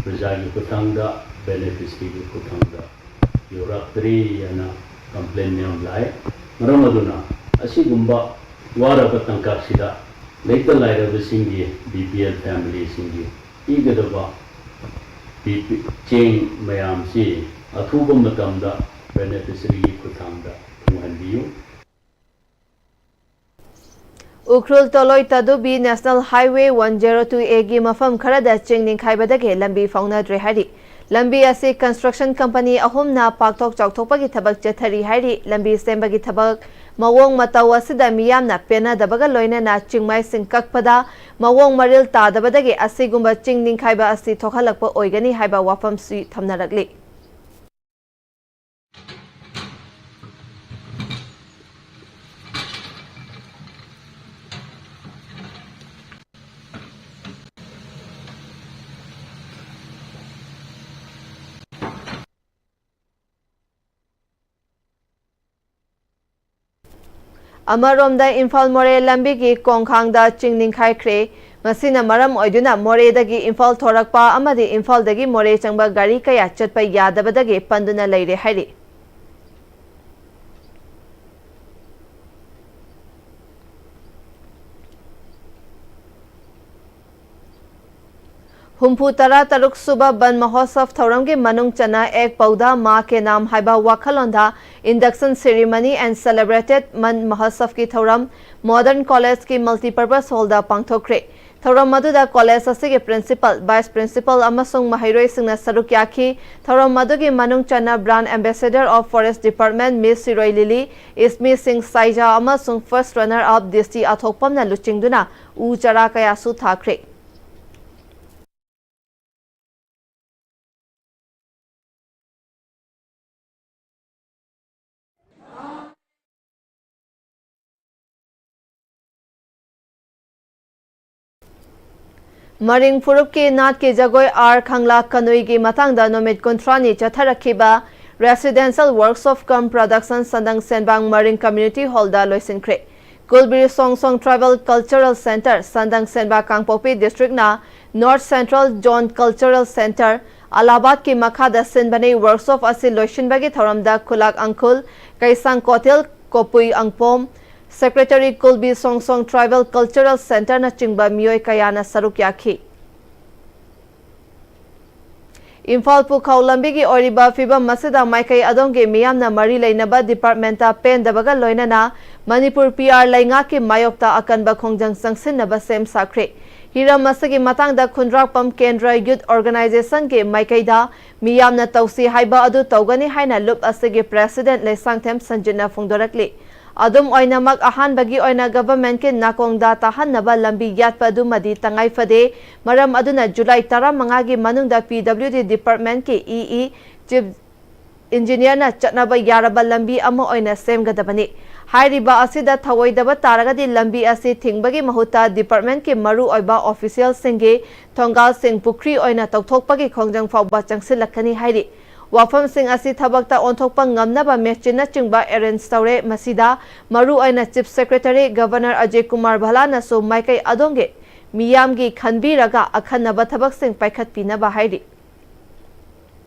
ꯄ꯭ꯔꯖꯥꯒꯤ ꯈꯨꯠꯊꯥꯡꯗ, ꯕꯦꯅꯤꯐꯤꯁꯔꯤꯒꯤ ꯈꯨꯠꯊꯥꯡꯗ ꯌꯧꯔꯛꯇ꯭ꯔꯤ ꯍꯥꯏꯅ ꯀꯝꯄ꯭ꯂꯦꯟ ꯃꯌꯥꯝ ꯂꯥꯛꯑꯦ꯫ ꯃꯔꯝ ꯑꯗꯨꯅ ꯑꯁꯤꯒꯨꯝꯕ ꯋꯥꯔꯕ ꯇꯥꯡꯀꯛꯁꯤꯗ ꯂꯩꯇ ꯂꯥꯏꯔꯕꯁꯤꯡꯒꯤ, ꯕꯤ ꯄꯤ ꯑꯦꯜ ꯐꯦꯃꯤꯂꯤꯁꯤꯡꯒꯤ ꯄꯤꯒꯗꯕ ꯕꯤ ꯄꯤ, ꯆꯦꯡ ꯃꯌꯥꯝꯁꯤ ꯑꯊꯨꯕ ꯃꯇꯝꯗ ꯕꯦꯅꯤꯐꯤꯁꯔꯤꯒꯤ ꯈꯨꯠꯊꯥꯡꯗ ꯐꯪꯍꯟꯕꯤꯌꯨ꯫ ꯎꯈ꯭ꯔꯨꯜ ꯇꯣꯂꯣꯏ ꯇꯗꯨꯕꯤ national highway one zero two ꯑꯦꯒꯤ ꯃꯐꯝ ꯈꯔꯗ ꯆꯤꯡ ꯅꯤꯡꯈꯥꯏꯕꯗꯒꯤ ꯂꯝꯕꯤ ꯐꯥꯎꯅꯗ꯭ꯔꯦ ꯍꯥꯏꯔꯤ꯫ ꯂꯝꯕꯤ ꯑꯁꯤ ꯀꯟꯁꯇ꯭ꯔꯛꯁꯟ ꯀꯝꯄꯅꯤ ꯑꯍꯨꯝꯅ ꯄꯥꯛꯊꯣꯛ ꯆꯥꯎꯊꯣꯛꯄꯒꯤ ꯊꯕꯛ ꯆꯠꯊꯔꯤ ꯍꯥꯏꯔꯤ꯫ ꯂꯝꯕꯤ ꯁꯦꯝꯕꯒꯤ ꯊꯕꯛ ꯃꯑꯣꯡ ꯃꯇꯧ ꯑꯁꯤꯗ ꯃꯤꯌꯥꯝꯅ ꯄꯦꯟꯅꯗꯕꯒ ꯂꯣꯏꯅꯅ ꯆꯤꯡꯃꯥꯏꯁꯤꯡ ꯀꯛꯄꯗ ꯃꯑꯣꯡ ꯃꯔꯤꯜ ꯇꯥꯗꯕꯗꯒꯤ ꯑꯁꯤꯒꯨꯝꯕ ꯆꯤꯡ ꯅꯤꯡꯈꯥꯏꯕ ꯑꯁꯤ ꯊꯣꯛꯍꯜꯂꯛꯄ ꯑꯣꯏꯒꯅꯤ ꯍꯥꯏꯕ ꯋꯥꯐꯝꯁꯨ ꯊꯝꯅꯔꯛꯂꯤ꯫ ꯑꯃꯔꯣꯝꯗ ꯏꯝꯐꯥꯜ ꯃꯣꯔꯦ ꯂꯝꯕꯤꯒꯤ ꯀꯣꯡꯈꯥꯡꯗ ꯆꯤꯡ ꯅꯤꯡꯈꯥꯏꯈ꯭ꯔꯦ꯫ ꯃꯁꯤꯅ ꯃꯔꯝ ꯑꯣꯏꯗꯨꯅ ꯃꯣꯔꯦꯗꯒꯤ ꯏꯝꯐꯥꯜ ꯊꯣꯔꯛꯄ ꯑꯃꯗꯤ ꯏꯝꯐꯥꯜꯗꯒꯤ ꯃꯣꯔꯦ ꯆꯪꯕ ꯒꯥꯔꯤ ꯀꯌꯥ ꯆꯠꯄ ꯌꯥꯗꯕꯗꯒꯤ ꯄꯟꯗꯨꯅ ꯂꯩꯔꯦ ꯍꯥꯏꯔꯤ꯫ ꯍꯨꯝꯐꯨ ꯇꯔꯥ ꯇꯔꯨꯛ ꯁꯨꯕ ꯕꯟ ꯃꯍꯣꯠꯁꯕ ꯊꯧꯔꯝꯒꯤ ꯃꯅꯨꯡ ꯆꯟꯅ ꯑꯦꯛ ꯄꯧꯗꯥ ꯃꯥ ꯀꯦ ꯅꯥꯝ ꯍꯥꯏꯕ ꯋꯥꯈꯜꯂꯣꯟꯗ induction ceremony and celebrated ꯕꯟ ꯃꯍꯣꯠꯁꯕꯀꯤ ꯊꯧꯔꯝ ꯃꯣꯗꯔꯟ ꯀꯣꯂꯦꯖꯀꯤ multipurpose hallꯗ ꯄꯥꯡꯊꯣꯛꯈ꯭ꯔꯦ꯫ ꯊꯧꯔꯝ ꯑꯗꯨꯗ ꯀꯣꯂꯦꯖ ꯑꯁꯤꯒꯤ principal, vice principal ꯑꯃꯁꯨꯡ ꯃꯍꯩꯔꯣꯏꯁꯤꯡꯅ ꯁꯔꯨꯛ ꯌꯥꯈꯤ꯫ ꯊꯧꯔꯝ ꯑꯗꯨꯒꯤ ꯃꯅꯨꯡ ꯆꯟꯅ brand ambassador of forest department Miss ꯁꯤꯔꯣꯏ ꯂꯤꯂꯤ, ꯏꯁꯃꯤ ꯁꯤꯡ ꯁꯥꯏꯖꯥ ꯑꯃꯁꯨꯡ first runner up ꯗꯤ ꯁꯤ ꯑꯊꯣꯛꯄꯝꯅ ꯂꯨꯆꯤꯡꯗꯨꯅ ꯎ ꯆꯥꯔꯥ ꯀꯌꯥꯁꯨ ꯊꯥꯈ꯭ꯔꯦ꯫ ꯃꯔꯤꯡ ꯐꯨꯔꯨꯞꯀꯤ ꯅꯥꯠꯀꯤ ꯖꯒꯣꯏ ꯑꯥꯔ ꯈꯪꯂꯥ ꯀꯅꯨꯏꯒꯤ ꯃꯇꯥꯡꯗ ꯅꯨꯃꯤꯠ ꯀꯨꯟꯊ꯭ꯔꯥꯅꯤ ꯆꯠꯊꯔꯛꯈꯤꯕ Residential Workshop cum Production ꯁꯟꯗꯪ ꯁꯦꯟꯕꯥꯡ ꯃꯔꯤꯡ Community Hallꯗ ꯂꯣꯏꯁꯤꯟꯈ꯭ꯔꯦ꯫ ꯀꯨꯜꯕꯤꯔ ꯁꯣꯡ ꯁꯣꯡ Tribal Cultural Centre, ꯁꯟꯗꯪ ꯁꯦꯟꯕꯥ ꯀꯥꯡꯄꯣꯛꯄꯤ districtꯅ North Central Zone Cultural Centre, ꯑꯂꯥꯍꯥꯕꯥꯗꯀꯤ ꯃꯈꯥꯗ ꯁꯤꯟꯕꯅꯤ꯫ Workshop ꯑꯁꯤ ꯂꯣꯏꯁꯤꯟꯕꯒꯤ ꯊꯧꯔꯝꯗ ꯈꯨꯂꯥꯛ ꯑꯪꯈꯨꯜ, ꯀꯩꯁꯥꯡ ꯀꯣꯊꯤꯜ, ꯀꯣꯄꯨꯏ ꯑꯪꯄꯣꯝ, Secretary ꯀꯨꯜꯕꯤ ꯁꯣꯡ ꯁꯣꯡ Tribal Cultural Centreꯅꯆꯤꯡꯕ ꯃꯤꯑꯣꯏ ꯀꯌꯥꯅ ꯁꯔꯨꯛ ꯌꯥꯈꯤ꯫ ꯏꯝꯐꯥꯜ ꯄꯨꯈꯥꯎ ꯂꯝꯕꯤꯒꯤ ꯑꯣꯏꯔꯤꯕ ꯐꯤꯕꯝ ꯑꯁꯤꯗ ꯃꯥꯏꯀꯩ ꯑꯗꯣꯝꯒꯤ ꯃꯤꯌꯥꯝꯅ ꯃꯔꯤ ꯂꯩꯅꯕ departmentꯇ ꯄꯦꯟꯗꯕꯒ ꯂꯣꯏꯅꯅ ꯃꯅꯤꯄꯨꯔ ꯄꯤ ꯑꯥꯔ ꯂꯩꯉꯥꯛꯀꯤ ꯃꯥꯌꯣꯛꯇ ꯑꯀꯟꯕ ꯈꯣꯡꯖꯪ ꯆꯪꯁꯤꯟꯅꯕ ꯁꯦꯝ ꯁꯥꯈ꯭ꯔꯦ꯫ ꯍꯤꯔꯝ ꯑꯁꯤꯒꯤ ꯃꯇꯥꯡꯗ ꯈꯨꯟꯗ꯭ꯔꯥꯛꯄꯝ ꯀꯦꯟꯗ꯭ꯔ Youth Organisationꯒꯤ ꯃꯥꯏꯀꯩꯗ ꯃꯤꯌꯥꯝꯅ ꯇꯧꯁꯤ ꯍꯥꯏꯕ ꯑꯗꯨ ꯇꯧꯒꯅꯤ ꯍꯥꯏꯅ ꯂꯨꯞ ꯑꯁꯤꯒꯤ President ꯂꯩꯁꯥꯡꯊꯦꯝ ꯁꯟꯖꯤꯠꯅ ꯐꯣꯡꯗꯣꯔꯛꯂꯤ꯫ ꯑꯗꯨꯝ ꯑꯣꯏꯅꯃꯛ, ꯑꯍꯥꯟꯕꯒꯤ ꯑꯣꯏꯅ governmentꯀꯤ ꯅꯥꯀꯣꯡꯗ ꯇꯥꯍꯟꯅꯕ ꯂꯝꯕꯤ ꯌꯥꯠꯄ ꯑꯗꯨꯃꯗꯤ ꯇꯉꯥꯏ ꯐꯗꯦ꯫ ꯃꯔꯝ ꯑꯗꯨꯅ July ꯇꯔꯥꯃꯉꯥꯒꯤ ꯃꯅꯨꯡꯗ P W D departmentꯀꯤ E E, Chief Engineerꯅ ꯆꯠꯅꯕ ꯌꯥꯔꯕ ꯂꯝꯕꯤ ꯑꯃ ꯑꯣꯏꯅ ꯁꯦꯝꯒꯗꯕꯅꯤ꯫ ꯍꯥꯏꯔꯤꯕ ꯑꯁꯤꯗ ꯊꯧꯑꯣꯏꯗꯕ ꯇꯥꯔꯒꯗꯤ ꯂꯝꯕꯤ ꯑꯁꯤ ꯊꯤꯡꯕꯒꯤ ꯃꯍꯨꯠꯇ departmentꯀꯤ ꯃꯔꯨ ꯑꯣꯏꯕ officialꯁꯤꯡꯒꯤ ꯊꯣꯡꯒꯥꯜꯁꯤꯡ ꯄꯨꯈ꯭ꯔꯤ ꯑꯣꯏꯅ ꯇꯧꯊꯣꯛꯄꯒꯤ ꯈꯣꯡꯖꯪ ꯐꯥꯎꯕ ꯆꯪꯁꯤꯜꯂꯛꯀꯅꯤ ꯍꯥꯏꯔꯤ꯫ ꯋꯥꯐꯝꯁꯤꯡ ꯑꯁꯤ ꯊꯕꯛꯇ ꯑꯣꯟꯊꯣꯛꯄ ꯉꯝꯅꯕ machineꯅꯆꯤꯡꯕ arrange ꯇꯧꯔꯦ꯫ ꯃꯁꯤꯗ ꯃꯔꯨ ꯑꯣꯏꯅ Chief Secretary Governor Ajay Kumar ꯚꯜꯂꯥꯅꯁꯨ ꯃꯥꯏꯀꯩ ꯑꯗꯣꯝꯒꯤ ꯃꯤꯌꯥꯝꯒꯤ ꯈꯟꯕꯤꯔꯒ ꯑꯈꯟꯅꯕ ꯊꯕꯛꯁꯤꯡ ꯄꯥꯏꯈꯠꯄꯤꯅꯕ ꯍꯥꯏꯔꯤ꯫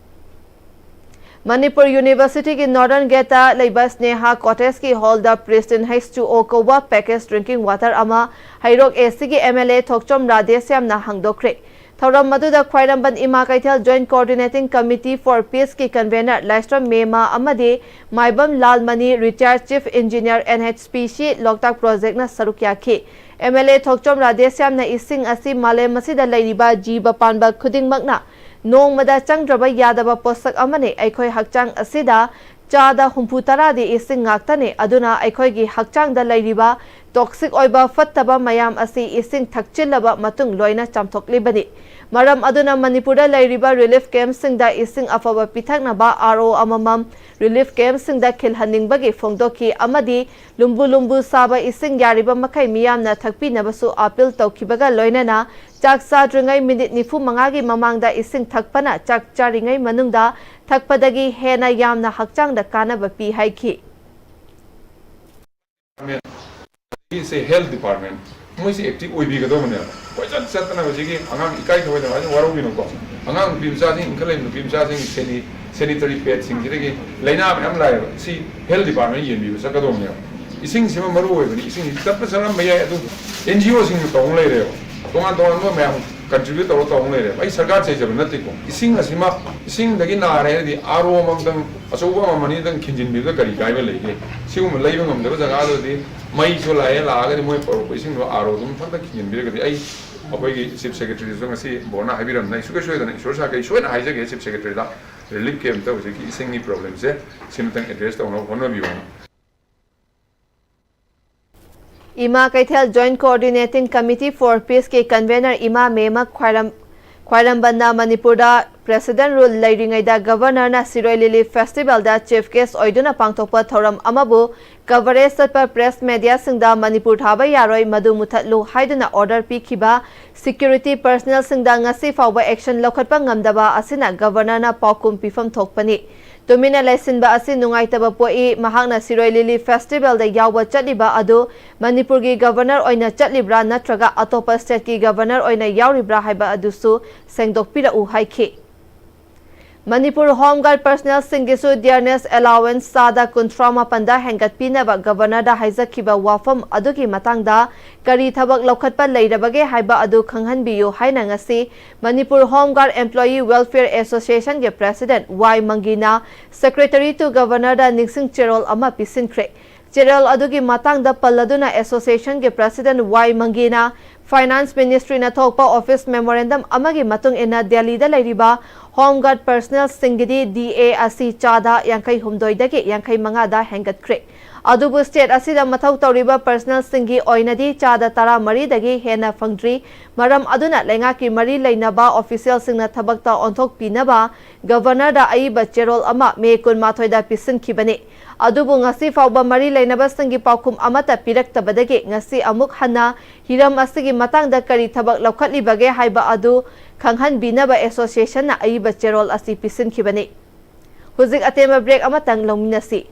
ꯃꯅꯤꯄꯨꯔ ꯌꯨꯅꯤꯚꯔꯁꯤꯇꯤꯒꯤ ꯅꯣꯔꯗꯔꯟ ꯒꯦꯠꯇ ꯂꯩꯕ ꯁ꯭ꯅꯦꯍꯥ ꯀꯣꯇꯦꯖꯀꯤ ꯍꯣꯜꯗ ꯄ꯭ꯔꯤꯁꯇꯤꯟ ꯍꯩꯆ ꯇꯨ ꯑꯣ ꯀꯧꯕ ꯄꯦꯀꯦꯖ ꯗ꯭ꯔꯤꯡꯀꯤꯡ ꯋꯥꯇꯔ ꯑꯃ ꯍꯩꯔꯣꯛ ꯑꯦꯁꯤꯒꯤ ꯑꯦꯝ ꯑꯦꯜ ꯑꯦ ꯊꯣꯛꯆꯣꯝ ꯔꯥꯙꯦꯁ꯭ꯌꯥꯝꯅ ꯍꯥꯡꯗꯣꯛꯈ꯭ꯔꯦ꯫ ꯊꯧꯔꯝ ꯑꯗꯨꯗ Khwairamband Ima Keithel joint coordinating committee for ꯄꯤꯁꯀꯤ ꯀꯟꯚꯦꯅꯔ ꯂꯥꯏꯁ꯭ꯔꯝ ꯃꯦꯃꯥ ꯑꯃꯗꯤ Maibam Lalmani, retired chief engineer, N H P C, Loktak ꯄ꯭ꯔꯣꯖꯦꯛꯅ ꯁꯔꯨꯛ ꯌꯥꯈꯤ꯫ ꯑꯦꯝ ꯑꯦꯜ ꯑꯦ ꯊꯣꯛꯆꯣꯝ ꯔꯥꯙꯦꯁ꯭ꯌꯥꯝꯅ ꯏꯁꯤꯡ ꯑꯁꯤ ꯃꯥꯂꯦꯝ ꯑꯁꯤꯗ ꯂꯩꯔꯤꯕ ꯖꯤꯕ ꯄꯥꯟꯕ ꯈꯨꯗꯤꯡꯃꯛꯅ ꯅꯣꯡꯃꯗ ꯆꯪꯗ꯭ꯔꯕ ꯌꯥꯗꯕ ꯄꯣꯠꯁꯛ ꯑꯃꯅꯤ꯫ ꯑꯩꯈꯣꯏ ꯍꯛꯆꯥꯡ ꯑꯁꯤꯗ ꯆꯥꯗ ꯍꯨꯝꯐꯨ ꯇꯔꯥꯗꯤ ꯏꯁꯤꯡ ꯉꯥꯛꯇꯅꯤ꯫ ꯑꯗꯨꯅ ꯑꯩꯈꯣꯏꯒꯤ ꯍꯛꯆꯥꯡꯗ ꯂꯩꯔꯤꯕ ꯇꯣꯛꯁꯤꯛ ꯑꯣꯏꯕ ꯐꯠꯇꯕ ꯃꯌꯥꯝ ꯑꯁꯤ ꯏꯁꯤꯡ ꯊꯛꯆꯤꯜꯂꯕ ꯃꯇꯨꯡ ꯂꯣꯏꯅ ꯆꯥꯝꯊꯣꯛꯂꯤꯕꯅꯤ꯫ ꯃꯔꯝ ꯑꯗꯨꯅ ꯃꯅꯤꯄꯨꯔꯗ ꯂꯩꯔꯤꯕ ꯔꯤꯂꯤꯐ ꯀꯦꯝꯞꯁꯤꯡꯗ ꯏꯁꯤꯡ ꯑꯐꯕ ꯄꯤꯊꯛꯅꯕ ꯑꯥꯔ ꯑꯣ ꯑꯃꯃꯝ ꯔꯤꯂꯤꯐ ꯀꯦꯝꯞꯁꯤꯡꯗ ꯈꯤꯜꯍꯟꯅꯤꯡꯕꯒꯤ ꯐꯣꯡꯗꯣꯛꯈꯤ ꯑꯃꯗꯤ ꯂꯨꯝꯕꯨ ꯂꯨꯝꯕꯨ ꯁꯥꯕ ꯏꯁꯤꯡ ꯌꯥꯔꯤꯕ ꯃꯈꯩ ꯃꯤꯌꯥꯝꯅ ꯊꯛꯄꯤꯅꯕꯁꯨ ꯑꯥꯄꯤꯜ ꯇꯧꯈꯤꯕꯒ ꯂꯣꯏꯅꯅ ꯆꯥꯛ ꯆꯥꯗ꯭ꯔꯤꯉꯩ ꯃꯤꯅꯤꯠ ꯅꯤꯐꯨ ꯃꯉꯥꯒꯤ ꯃꯃꯥꯡꯗ ꯏꯁꯤꯡ ꯊꯛꯄꯅ ꯆꯥꯛ ꯆꯥꯔꯤꯉꯩ ꯃꯅꯨꯡꯗ ꯊꯛꯄꯗꯒꯤ ꯍꯦꯟꯅ ꯌꯥꯝꯅ ꯍꯛꯆꯥꯡꯗ ꯀꯥꯟꯅꯕ ꯄꯤ ꯍꯥꯏꯈꯤ꯫ ꯁꯤꯁꯦ ꯍꯦꯜꯊ ꯗꯤꯄꯥꯔꯠꯃꯦꯟ, ꯃꯣꯏꯁꯦ ꯑꯦꯛꯇꯤꯚ ꯑꯣꯏꯕꯤꯒꯗꯧꯕꯅꯦꯕ꯫ ꯀꯣꯏꯆꯠ ꯆꯠꯇꯅ ꯍꯧꯖꯤꯛꯀꯤ ꯑꯉꯥꯡ ꯏꯀꯥꯏ ꯊꯧꯑꯣꯏꯗꯕ ꯍꯥꯏꯁꯦ ꯋꯥꯔꯧꯕꯤꯅꯨꯀꯣ꯫ ꯑꯉꯥꯡ ꯅꯨꯄꯤ ꯃꯆꯥꯁꯤꯡ, ꯏꯟꯈꯠꯂꯛꯏꯕ ꯅꯨꯄꯤ ꯃꯆꯥꯁꯤꯡ ꯁꯦꯅꯤ ꯁꯦꯅꯤꯇꯔꯤ ꯄꯦꯗꯁꯤꯡꯁꯤꯗꯒꯤ ꯂꯥꯏꯅꯥ ꯃꯌꯥꯝ ꯂꯥꯛꯑꯦꯕ꯫ ꯁꯤ ꯍꯦꯜꯊ ꯗꯤꯄꯥꯔꯠꯃꯦꯟ ꯌꯦꯡꯕꯤꯕ ꯆꯠꯀꯗꯧꯕꯅꯦꯕ꯫ ꯏꯁꯤꯡꯁꯤꯃ ꯃꯔꯨ ꯑꯣꯏꯕꯅꯤ꯫ ꯏꯁꯤꯡꯁꯤ ꯆꯠꯄ ꯆꯠꯂꯝꯕ ꯌꯥꯏ, ꯑꯗꯨꯕꯨ ꯑꯦꯟ ꯖꯤ ꯑꯣꯁꯤꯡꯅ ꯇꯧ ꯂꯩꯔꯦꯕ꯫ ꯇꯣꯉꯥꯟ ꯇꯣꯉꯥꯟꯕ ꯃꯌꯥꯝ ꯀꯟꯇ꯭ꯔꯤꯕ꯭ꯌꯨꯠ ꯇꯧꯔ ꯇꯧ ꯂꯩꯔꯦꯕ꯫ ꯑꯩ ꯁꯔꯀꯥꯔ ꯆꯩꯖꯕ ꯅꯠꯇꯦꯀꯣ꯫ ꯏꯁꯤꯡ ꯑꯁꯤꯃ, ꯏꯁꯤꯡꯗꯒꯤ ꯅꯥꯔꯦ ꯍꯥꯏꯔꯗꯤ ꯑꯥꯔ ꯑꯣ ꯑꯃꯃꯝꯇꯪ, ꯑꯆꯧꯕ ꯑꯃꯃꯝ ꯑꯅꯤꯗꯪ ꯈꯤꯟꯖꯤꯟꯕꯤꯕꯗ ꯀꯔꯤ ꯀꯥꯏꯕ ꯂꯩꯒꯦ? ꯁꯤꯒꯨꯝꯕ ꯂꯩꯕ ꯉꯝꯗꯕ ꯖꯒꯥꯗꯨꯗꯤ ꯃꯩꯁꯨ ꯂꯥꯛꯑꯦ, ꯂꯥꯛꯑꯒꯗꯤ ꯃꯣꯏ ꯄꯨꯔꯛꯄ ꯏꯁꯤꯡꯗꯣ ꯑꯥꯔ ꯑꯣ ꯑꯗꯨꯝ ꯐꯠꯇ ꯈꯤꯟꯖꯤꯟꯕꯤꯔꯒꯗꯤ, ꯑꯩ ꯑꯩꯈꯣꯏꯒꯤ ꯆꯤꯐ ꯁꯦꯀ꯭ꯔꯦꯇꯔꯤꯗꯁꯨ ꯉꯁꯤ ꯕꯣꯔꯅ ꯍꯥꯏꯕꯤꯔꯝꯅ, ꯑꯩ ꯁꯨꯡꯁꯣꯏ ꯁꯣꯏꯗꯅ ꯏꯁꯣꯔ ꯁꯥꯈꯩ ꯁꯣꯏꯅ ꯍꯥꯏꯖꯒꯦ ꯆꯤꯐ ꯁꯦꯀ꯭ꯔꯦꯇꯔꯤꯗ, ꯔꯤꯂꯤꯐ ꯀꯦꯝꯞꯇ ꯍꯧꯖꯤꯛꯀꯤ ꯏꯁꯤꯡꯒꯤ ꯄ꯭ꯔꯣꯕ꯭ꯂꯦꯝꯁꯦ ꯁꯤꯃꯇꯪ ꯑꯦꯗ꯭ꯔꯦꯁ ꯇꯧꯅꯕ ꯍꯣꯠꯅꯕꯤꯌꯣꯅ꯫ Ima Keithel joint coordinating committee for ꯄꯤꯁꯀꯤ ꯀꯟꯚꯦꯅꯔ ꯏꯃꯥ ꯃꯦꯃ ꯈ꯭ꯋꯥꯏꯔꯝ ꯈ꯭ꯋꯥꯏꯔꯝꯕꯟꯅ ꯃꯅꯤꯄꯨꯔꯗ ꯄ꯭ꯔꯦꯁꯤꯗꯦꯟꯠ ꯔꯨꯜ ꯂꯩꯔꯤꯉꯩꯗ ꯒꯚꯔꯅꯔꯅ ꯁꯤꯔꯣꯏ ꯂꯤꯂꯤ ꯐꯦꯁꯇꯤꯚꯦꯜꯗ ꯆꯤꯐ ꯒꯦꯁ꯭ꯠ ꯑꯣꯏꯗꯨꯅ ꯄꯥꯡꯊꯣꯛꯄ ꯊꯧꯔꯝ ꯑꯃꯕꯨ ꯀꯚꯔꯦꯖ ꯆꯠꯄ ꯄ꯭ꯔꯦꯁ ꯃꯦꯗꯤꯌꯥꯁꯤꯡꯗ ꯃꯅꯤꯄꯨꯔ ꯊꯥꯕ ꯌꯥꯔꯣꯏ, ꯃꯗꯨ ꯃꯨꯊꯠꯂꯨ ꯍꯥꯏꯗꯨꯅ ꯑꯣꯔꯗꯔ ꯄꯤꯈꯤꯕ ꯁꯦꯀ꯭ꯌꯨꯔꯤꯇꯤ ꯄꯔꯁꯅꯦꯜꯁꯤꯡꯗ ꯉꯁꯤ ꯐꯥꯎꯕ ꯑꯦꯛꯁꯟ ꯂꯧꯈꯠꯄ ꯉꯝꯗꯕ ꯑꯁꯤꯅ ꯒꯚꯔꯅꯔꯅ ꯄꯥꯎꯈꯨꯝ ꯄꯤꯐꯝ ꯊꯣꯛꯄꯅꯤ꯫ ꯇꯨꯃꯤꯟꯅ ꯂꯩꯁꯤꯟꯕ ꯑꯁꯤ ꯅꯨꯡꯉꯥꯏꯇꯕ ꯄꯣꯛꯏ꯫ ꯃꯍꯥꯛꯅ ꯁꯤꯔꯣꯏ ꯂꯤꯂꯤ ꯐꯦꯁꯇꯤꯚꯦꯜꯗ ꯌꯥꯎꯕ ꯆꯠꯂꯤꯕ ꯑꯗꯨ ꯃꯅꯤꯄꯨꯔꯒꯤ ꯒꯚꯔꯅꯔ ꯑꯣꯏꯅ ꯆꯠꯂꯤꯕ꯭ꯔꯥ ꯅꯠꯇ꯭ꯔꯒ ꯑꯇꯣꯞꯄ ꯁ꯭ꯇꯦꯠꯀꯤ ꯒꯚꯔꯅꯔ ꯑꯣꯏꯅ ꯌꯥꯎꯔꯤꯕ꯭ꯔꯥ ꯍꯥꯏꯕ ꯑꯗꯨꯁꯨ ꯁꯦꯡꯗꯣꯛꯄꯤꯔꯛꯎ ꯍꯥꯏꯈꯤ꯫ ꯃꯅꯤꯄꯨꯔ ꯍꯣꯝ ꯒꯥꯔꯗ ꯄꯔꯁꯅꯦꯜꯁꯤꯡꯒꯤꯁꯨ ꯗꯤꯌꯔꯅꯦꯁ ꯑꯦꯂꯥꯋꯦꯟꯁ ꯆꯥꯗ ꯀꯨꯟꯊ꯭ꯔꯥ ꯃꯥꯄꯟꯗ ꯍꯦꯟꯒꯠꯄꯤꯅꯕ ꯒꯚꯔꯅꯔꯗ ꯍꯥꯏꯖꯈꯤꯕ ꯋꯥꯐꯝ ꯑꯗꯨꯒꯤ ꯃꯇꯥꯡꯗ ꯀꯔꯤ ꯊꯕꯛ ꯂꯧꯈꯠꯄ ꯂꯩꯔꯕꯒꯦ ꯍꯥꯏꯕ ꯑꯗꯨ ꯈꯪꯍꯟꯕꯤꯌꯨ ꯍꯥꯏꯅ ꯉꯁꯤ Manipur home guard employee welfare ꯑꯦꯁꯣꯁꯤꯌꯦꯁꯟꯒꯤ ꯄ꯭ꯔꯦꯁꯤꯗꯦꯟꯠ ꯋꯥꯏ ꯃꯪꯒꯤꯅ Secretary to Governorꯗ ꯅꯤꯡꯁꯤꯡ ꯆꯦꯔꯣꯜ ꯑꯃ ꯄꯤꯁꯤꯟꯈ꯭ꯔꯦ꯫ ꯆꯦꯔꯣꯜ ꯑꯗꯨꯒꯤ ꯃꯇꯥꯡꯗ ꯄꯜꯂꯗꯨꯅ ꯑꯦꯁꯣꯁꯤꯌꯦꯁꯟꯒꯤ ꯄ꯭ꯔꯦꯁꯤꯗꯦꯟꯠ ꯋꯥꯏ ꯃꯪꯒꯤꯅ Finance Ministryꯅ ꯊꯣꯛꯄ office memorandum ꯑꯃꯒꯤ ꯃꯇꯨꯡ ꯏꯟꯅ ꯗꯦꯜꯂꯤꯗ ꯂꯩꯔꯤꯕ ꯍꯣꯝ ꯒꯥꯔꯗ ꯄꯔꯁꯅꯦꯜꯁꯤꯡꯒꯤꯗꯤ ꯗꯤ ꯑꯦ ꯑꯁꯤ ꯆꯥꯗ ꯌꯥꯡꯈꯩ ꯍꯨꯝꯗꯣꯏꯗꯒꯤ ꯌꯥꯡꯈꯩ ꯃꯉꯥꯗ ꯍꯦꯟꯒꯠꯈ꯭ꯔꯦ꯫ ꯑꯗꯨꯕꯨ ꯁ꯭ꯇꯦꯠ ꯑꯁꯤꯗ ꯃꯊꯧ ꯇꯧꯔꯤꯕ ꯄꯔꯁꯅꯦꯜꯁꯤꯡꯒꯤ ꯑꯣꯏꯅꯗꯤ ꯆꯥꯗ ꯇꯔꯥꯃꯔꯤꯗꯒꯤ ꯍꯦꯟꯅ ꯐꯪꯗ꯭ꯔꯤ꯫ ꯃꯔꯝ ꯑꯗꯨꯅ ꯂꯩꯉꯥꯛꯀꯤ ꯃꯔꯤ ꯂꯩꯅꯕ ꯑꯣꯐꯤꯁꯤꯌꯦꯜꯁꯤꯡꯅ ꯊꯕꯛꯇ ꯑꯣꯟꯊꯣꯛꯄꯤꯅꯕ ꯒꯚꯔꯅꯔꯗ ꯑꯏꯕ ꯆꯦꯔꯣꯜ ꯑꯃ ꯃꯦ ꯀꯨꯟꯃꯥꯊꯣꯏꯗ ꯄꯤꯁꯤꯟꯈꯤꯕꯅꯤ꯫ ꯑꯗꯨꯕꯨ ꯉꯁꯤ ꯐꯥꯎꯕ ꯃꯔꯤ ꯂꯩꯅꯕꯁꯤꯡꯒꯤ ꯄꯥꯎꯈꯨꯝ ꯑꯃꯠꯇ ꯄꯤꯔꯛꯇꯕꯗꯒꯤ ꯉꯁꯤ ꯑꯃꯨꯛ ꯍꯟꯅ ꯍꯤꯔꯝ ꯑꯁꯤꯒꯤ ꯃꯇꯥꯡꯗ ꯀꯔꯤ ꯊꯕꯛ ꯂꯧꯈꯠꯂꯤꯕꯒꯦ ꯍꯥꯏꯕ ꯑꯗꯨ ꯈꯪꯍꯟꯕꯤꯅꯕ ꯑꯦꯁꯣꯁꯤꯌꯦꯁꯟꯅ ꯑꯏꯕ ꯆꯦꯔꯣꯜ ꯑꯁꯤ ꯄꯤꯁꯤꯟꯈꯤꯕꯅꯤ꯫ ꯍꯧꯖꯤꯛ ꯑꯇꯦꯟꯕ ꯕ꯭ꯔꯦꯛ ꯑꯃꯇꯪ ꯂꯧꯃꯤꯟꯅꯁꯤ꯫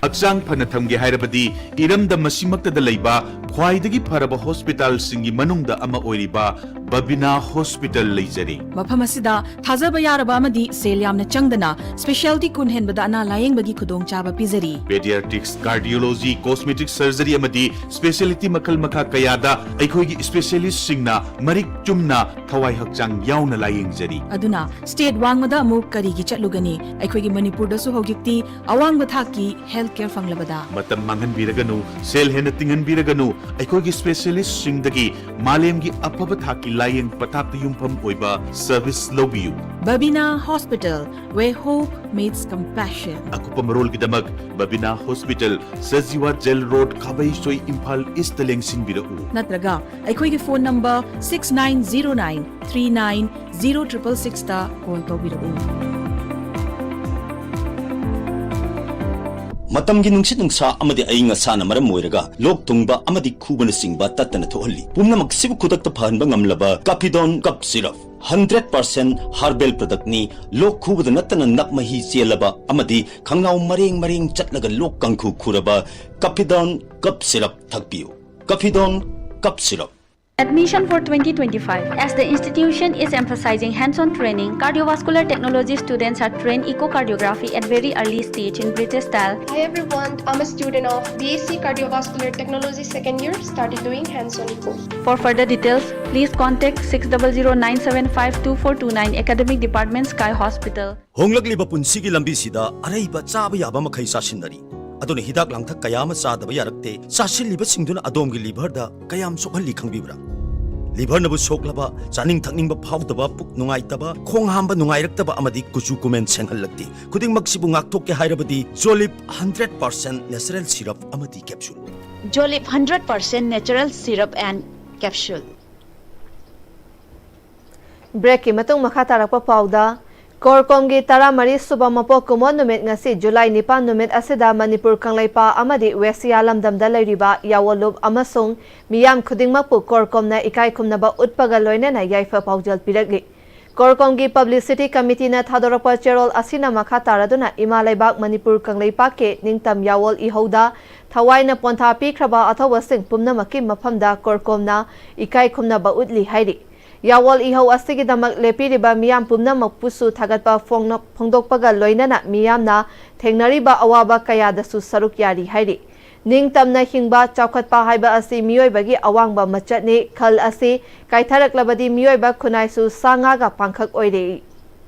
ꯍꯛꯆꯥꯡ ꯐꯅ ꯊꯝꯒꯦ ꯍꯥꯏꯔꯕꯗꯤ ꯏꯔꯝꯗꯝ ꯑꯁꯤꯃꯛꯇꯗ ꯂꯩꯕ ꯈ꯭ꯋꯥꯏꯗꯒꯤ ꯐꯔꯕ ꯍꯣꯁꯄꯤꯇꯥꯜꯁꯤꯡꯒꯤ ꯃꯅꯨꯡꯗ ꯑꯃ ꯑꯣꯏꯔꯤꯕ ꯕꯕꯤꯅꯥ ꯍꯣꯁꯄꯤꯇꯥꯜ ꯂꯩꯖꯔꯤ꯫ ꯃꯐꯝ ꯑꯁꯤꯗ ꯊꯥꯖꯕ ꯌꯥꯔꯕ ꯑꯃꯗꯤ ꯁꯦꯜ ꯌꯥꯝꯅ ꯆꯪꯗꯅ ꯁ꯭ꯄꯦꯁꯤꯌꯦꯜꯇꯤ ꯀꯨꯟ ꯍꯦꯟꯕꯗ ꯑꯅꯥ ꯂꯥꯌꯦꯡꯕꯒꯤ ꯈꯨꯗꯣꯡꯆꯥꯕ ꯄꯤꯖꯔꯤ꯫ Pediatrics, Cardiology, Cosmetic Surgery ꯑꯃꯗꯤ specialty ꯃꯈꯜ ꯃꯈꯥ ꯀꯌꯥꯗ ꯑꯩꯈꯣꯏꯒꯤ ꯁ꯭ꯄꯦꯁꯤꯌꯦꯂꯤꯁ꯭ꯠꯁꯤꯡꯅ ꯃꯔꯤꯛ ꯆꯨꯝꯅ ꯊꯋꯥꯏ ꯍꯛꯆꯥꯡ ꯌꯥꯎꯅ ꯂꯥꯌꯦꯡꯖꯔꯤ꯫ ꯑꯗꯨꯅ ꯁ꯭ꯇꯦꯠ ꯋꯥꯡꯃꯗ ꯑꯃꯨꯛ ꯀꯔꯤꯒꯤ ꯆꯠꯂꯨꯒꯅꯤ? ꯑꯩꯈꯣꯏꯒꯤ ꯃꯅꯤꯄꯨꯔꯗꯁꯨ ꯍꯧꯖꯤꯛꯇꯤ ꯑꯋꯥꯡꯕ ꯊꯥꯛꯀꯤ ꯍꯦꯜꯊ ꯀꯦꯌꯔ ꯐꯪꯂꯕꯗ꯫ ꯃꯇꯝ ꯃꯥꯡꯍꯟꯕꯤꯔꯒꯅꯨ, ꯁꯦꯜ ꯍꯦꯟꯅ ꯇꯤꯡꯍꯟꯕꯤꯔꯒꯅꯨ, ꯑꯩꯈꯣꯏꯒꯤ ꯁ꯭ꯄꯦꯁꯤꯌꯦꯂꯤꯁ꯭ꯠꯁꯤꯡꯗꯒꯤ ꯃꯥꯂꯦꯝꯒꯤ ꯑꯐꯕ ꯊꯥꯛꯀꯤ ꯂꯥꯌꯦꯡ ꯄꯊꯥꯞꯇ ꯌꯨꯝꯐꯝ ꯑꯣꯏꯕ ꯁꯔꯚꯤꯁ ꯂꯧꯕꯤꯌꯨ꯫ Babina Hospital, where hope meets compassion. ꯑꯀꯨꯞꯄ ꯃꯔꯣꯜꯒꯤꯗꯃꯛ Babina hospital, Sajiwa jail road, Khabeisoi, Imphal ꯏꯁ꯭ꯠꯇ ꯂꯦꯡꯁꯤꯟꯕꯤꯔꯛꯎ꯫ ꯅꯠꯇ꯭ꯔꯒ ꯑꯩꯈꯣꯏꯒꯤ phone number six nine zero nine three nine zero triple sixꯇ ꯀꯣꯜ ꯇꯧꯕꯤꯔꯛꯎ꯫ ꯃꯇꯝꯒꯤ ꯅꯨꯡꯁꯤꯠ ꯅꯨꯡꯁꯥ ꯑꯃꯗꯤ ꯑꯏꯪ ꯑꯁꯥꯅ ꯃꯔꯝ ꯑꯣꯏꯔꯒ ꯂꯣꯛ ꯊꯨꯡꯕ ꯑꯃꯗꯤ ꯈꯨꯕꯅꯆꯤꯡꯕ ꯇꯠꯇꯅ ꯊꯣꯛꯍꯜꯂꯤ꯫ ꯄꯨꯝꯅꯃꯛꯁꯤꯕꯨ ꯈꯨꯗꯛꯇ ꯐꯍꯟꯕ ꯉꯝꯂꯕ ꯀꯥꯐꯤꯗꯣꯟ cough syrup, hundred percent herbal product. ꯂꯣꯛ ꯈꯨꯕꯗ ꯅꯠꯇꯅ ꯅꯞ ꯃꯍꯤ ꯆꯦꯜꯂꯕ ꯑꯃꯗꯤ ꯈꯪꯅꯥꯎ ꯃꯔꯦꯡ ꯃꯔꯦꯡ ꯆꯠꯂꯒ ꯂꯣꯛ ꯀꯥꯡꯈꯨ ꯈꯨꯔꯕ ꯀꯥꯐꯤꯗꯣꯟ ꯀꯞ ꯁꯤꯔꯞ ꯊꯛꯄꯤꯌꯨ꯫ ꯀꯥꯐꯤꯗꯣꯟ cough syrup. Admission for twenty twenty-five. As the institution is emphasizing hands-on training, cardiovascular technology students are trained echocardiography at very early stage in British style. Hi everyone, I'm a student of B S C Cardiovascular Technology second year, started doing hands-on echo. For further details, please contact six double zero nine seven five two four two nine Academic Department, Sky Hospital. ꯍꯣꯡꯂꯛꯂꯤꯕ ꯄꯨꯟꯁꯤꯒꯤ ꯂꯝꯕꯤꯁꯤꯗ ꯑꯔꯩꯕ ꯆꯥꯕ ꯌꯥꯕ ꯃꯈꯩ ꯆꯥꯁꯤꯟꯅꯔꯤ꯫ ꯑꯗꯨꯅ ꯍꯤꯗꯥꯛ ꯂꯥꯡꯊꯛ ꯀꯌꯥ ꯑꯃ ꯆꯥꯗꯕ ꯌꯥꯔꯛꯇꯦ꯫ ꯆꯥꯁꯤꯜꯂꯤꯕꯁꯤꯡꯗꯨꯅ ꯑꯗꯣꯝꯒꯤ ꯂꯤꯚꯔꯗ ꯀꯌꯥꯝ ꯁꯣꯛꯍꯜꯂꯤ ꯈꯪꯕꯤꯕ꯭ꯔꯥ? ꯂꯤꯚꯔꯅꯕꯨ ꯁꯣꯛꯂꯕ, ꯆꯥꯅꯤꯡ ꯊꯛꯅꯤꯡꯕ ꯐꯥꯎꯗꯕ, ꯄꯨꯛ ꯅꯨꯡꯉꯥꯏꯇꯕ, ꯈꯣꯡ ꯍꯥꯝꯕ ꯅꯨꯡꯉꯥꯏꯔꯛꯇꯕ ꯑꯃꯗꯤ ꯀꯨꯆꯨ ꯀꯨꯃꯦꯟ ꯁꯦꯡꯍꯜꯂꯛꯇꯦ꯫ ꯈꯨꯗꯤꯡꯃꯛꯁꯤꯕꯨ ꯉꯥꯛꯊꯣꯛꯀꯦ ꯍꯥꯏꯔꯕꯗꯤ ꯖꯣꯂꯤꯞ ꯍꯟꯗ꯭ꯔꯦꯠ ꯄꯥꯔꯁꯦꯟ ꯅꯦꯆꯔꯦꯜ ꯁꯤꯔꯞ ꯑꯃꯗꯤ capsule. Jolip hundred percent natural syrup and capsule. ꯕ꯭ꯔꯦꯛꯀꯤ ꯃꯇꯨꯡ ꯃꯈꯥ ꯇꯥꯔꯛꯄ ꯄꯥꯎꯗ, ꯀꯣꯔꯀꯣꯝꯒꯤ ꯇꯔꯥꯃꯔꯤ ꯁꯨꯕ ꯃꯄꯣꯛ ꯀꯨꯝꯑꯣꯟ ꯅꯨꯃꯤꯠ ꯉꯁꯤ ꯖꯨꯂꯥꯏ ꯅꯤꯄꯥꯟ ꯅꯨꯃꯤꯠ ꯑꯁꯤꯗ ꯃꯅꯤꯄꯨꯔ ꯀꯪꯂꯩꯄꯥꯛ ꯑꯃꯗꯤ ꯋꯦꯁꯤꯌꯥ ꯂꯝꯗꯝꯗ ꯂꯩꯔꯤꯕ ꯌꯥꯑꯣꯟꯂꯨꯞ ꯑꯃꯁꯨꯡ ꯃꯤꯌꯥꯝ ꯈꯨꯗꯤꯡꯃꯛꯄꯨ ꯀꯣꯔꯀꯣꯝꯅ ꯏꯀꯥꯏ ꯈꯨꯝꯅꯕ ꯎꯠꯄꯒ ꯂꯣꯏꯅꯅ ꯌꯥꯏꯐ ꯄꯥꯎꯖꯦꯜ ꯄꯤꯔꯛꯂꯤ꯫ ꯀꯣꯔꯀꯣꯝꯒꯤ ꯄꯕ꯭ꯂꯤꯁꯤꯇꯤ ꯀꯃꯤꯇꯤꯅ ꯊꯥꯗꯣꯔꯛꯄ ꯆꯦꯔꯣꯜ ꯑꯁꯤꯅ ꯃꯈꯥ ꯇꯥꯔꯗꯨꯅ ꯏꯃꯥ ꯂꯩꯕꯥꯛ ꯃꯅꯤꯄꯨꯔ ꯀꯪꯂꯩꯄꯥꯛꯀꯤ ꯅꯤꯡꯇꯝ ꯌꯥꯑꯣꯟ ꯏꯍꯧꯗ ꯊꯋꯥꯏꯅ ꯄꯣꯟꯊꯥ ꯄꯤꯈ꯭ꯔꯕ ꯑꯊꯧꯕꯁꯤꯡ ꯄꯨꯝꯅꯃꯛꯀꯤ ꯃꯐꯝꯗ ꯀꯣꯔꯀꯣꯝꯅ ꯏꯀꯥꯏ ꯈꯨꯝꯅꯕ ꯎꯠꯂꯤ ꯍꯥꯏꯔꯤ꯫ ꯌꯥꯑꯣꯟ ꯏꯍꯧ ꯑꯁꯤꯒꯤꯗꯃꯛ ꯂꯦꯞꯄꯤꯔꯤꯕ ꯃꯤꯌꯥꯝ ꯄꯨꯝꯅꯃꯛꯄꯨꯁꯨ ꯊꯥꯒꯠꯄ ꯐꯣꯡꯅ-, ꯐꯣꯡꯗꯣꯛꯄꯒ ꯂꯣꯏꯅꯅ ꯃꯤꯌꯥꯝꯅ ꯊꯦꯡꯅꯔꯤꯕ ꯑꯋꯥꯕ ꯀꯌꯥꯗꯁꯨ ꯁꯔꯨꯛ ꯌꯥꯔꯤ ꯍꯥꯏꯔꯤ꯫ ꯅꯤꯡꯇꯝꯅ ꯍꯤꯡꯕ, ꯆꯥꯎꯈꯠꯄ ꯍꯥꯏꯕ ꯑꯁꯤ ꯃꯤꯑꯣꯏꯕꯒꯤ ꯑꯋꯥꯡꯕ ꯃꯆꯠꯅꯤ꯫ ꯈꯜ ꯑꯁꯤ ꯀꯥꯏꯊꯔꯛꯂꯕꯗꯤ ꯃꯤꯑꯣꯏꯕ ꯈꯨꯟꯅꯥꯏꯁꯨ ꯁꯥ ꯉꯥꯒ ꯄꯥꯡꯈꯛ ꯑꯣꯏꯔꯦ꯫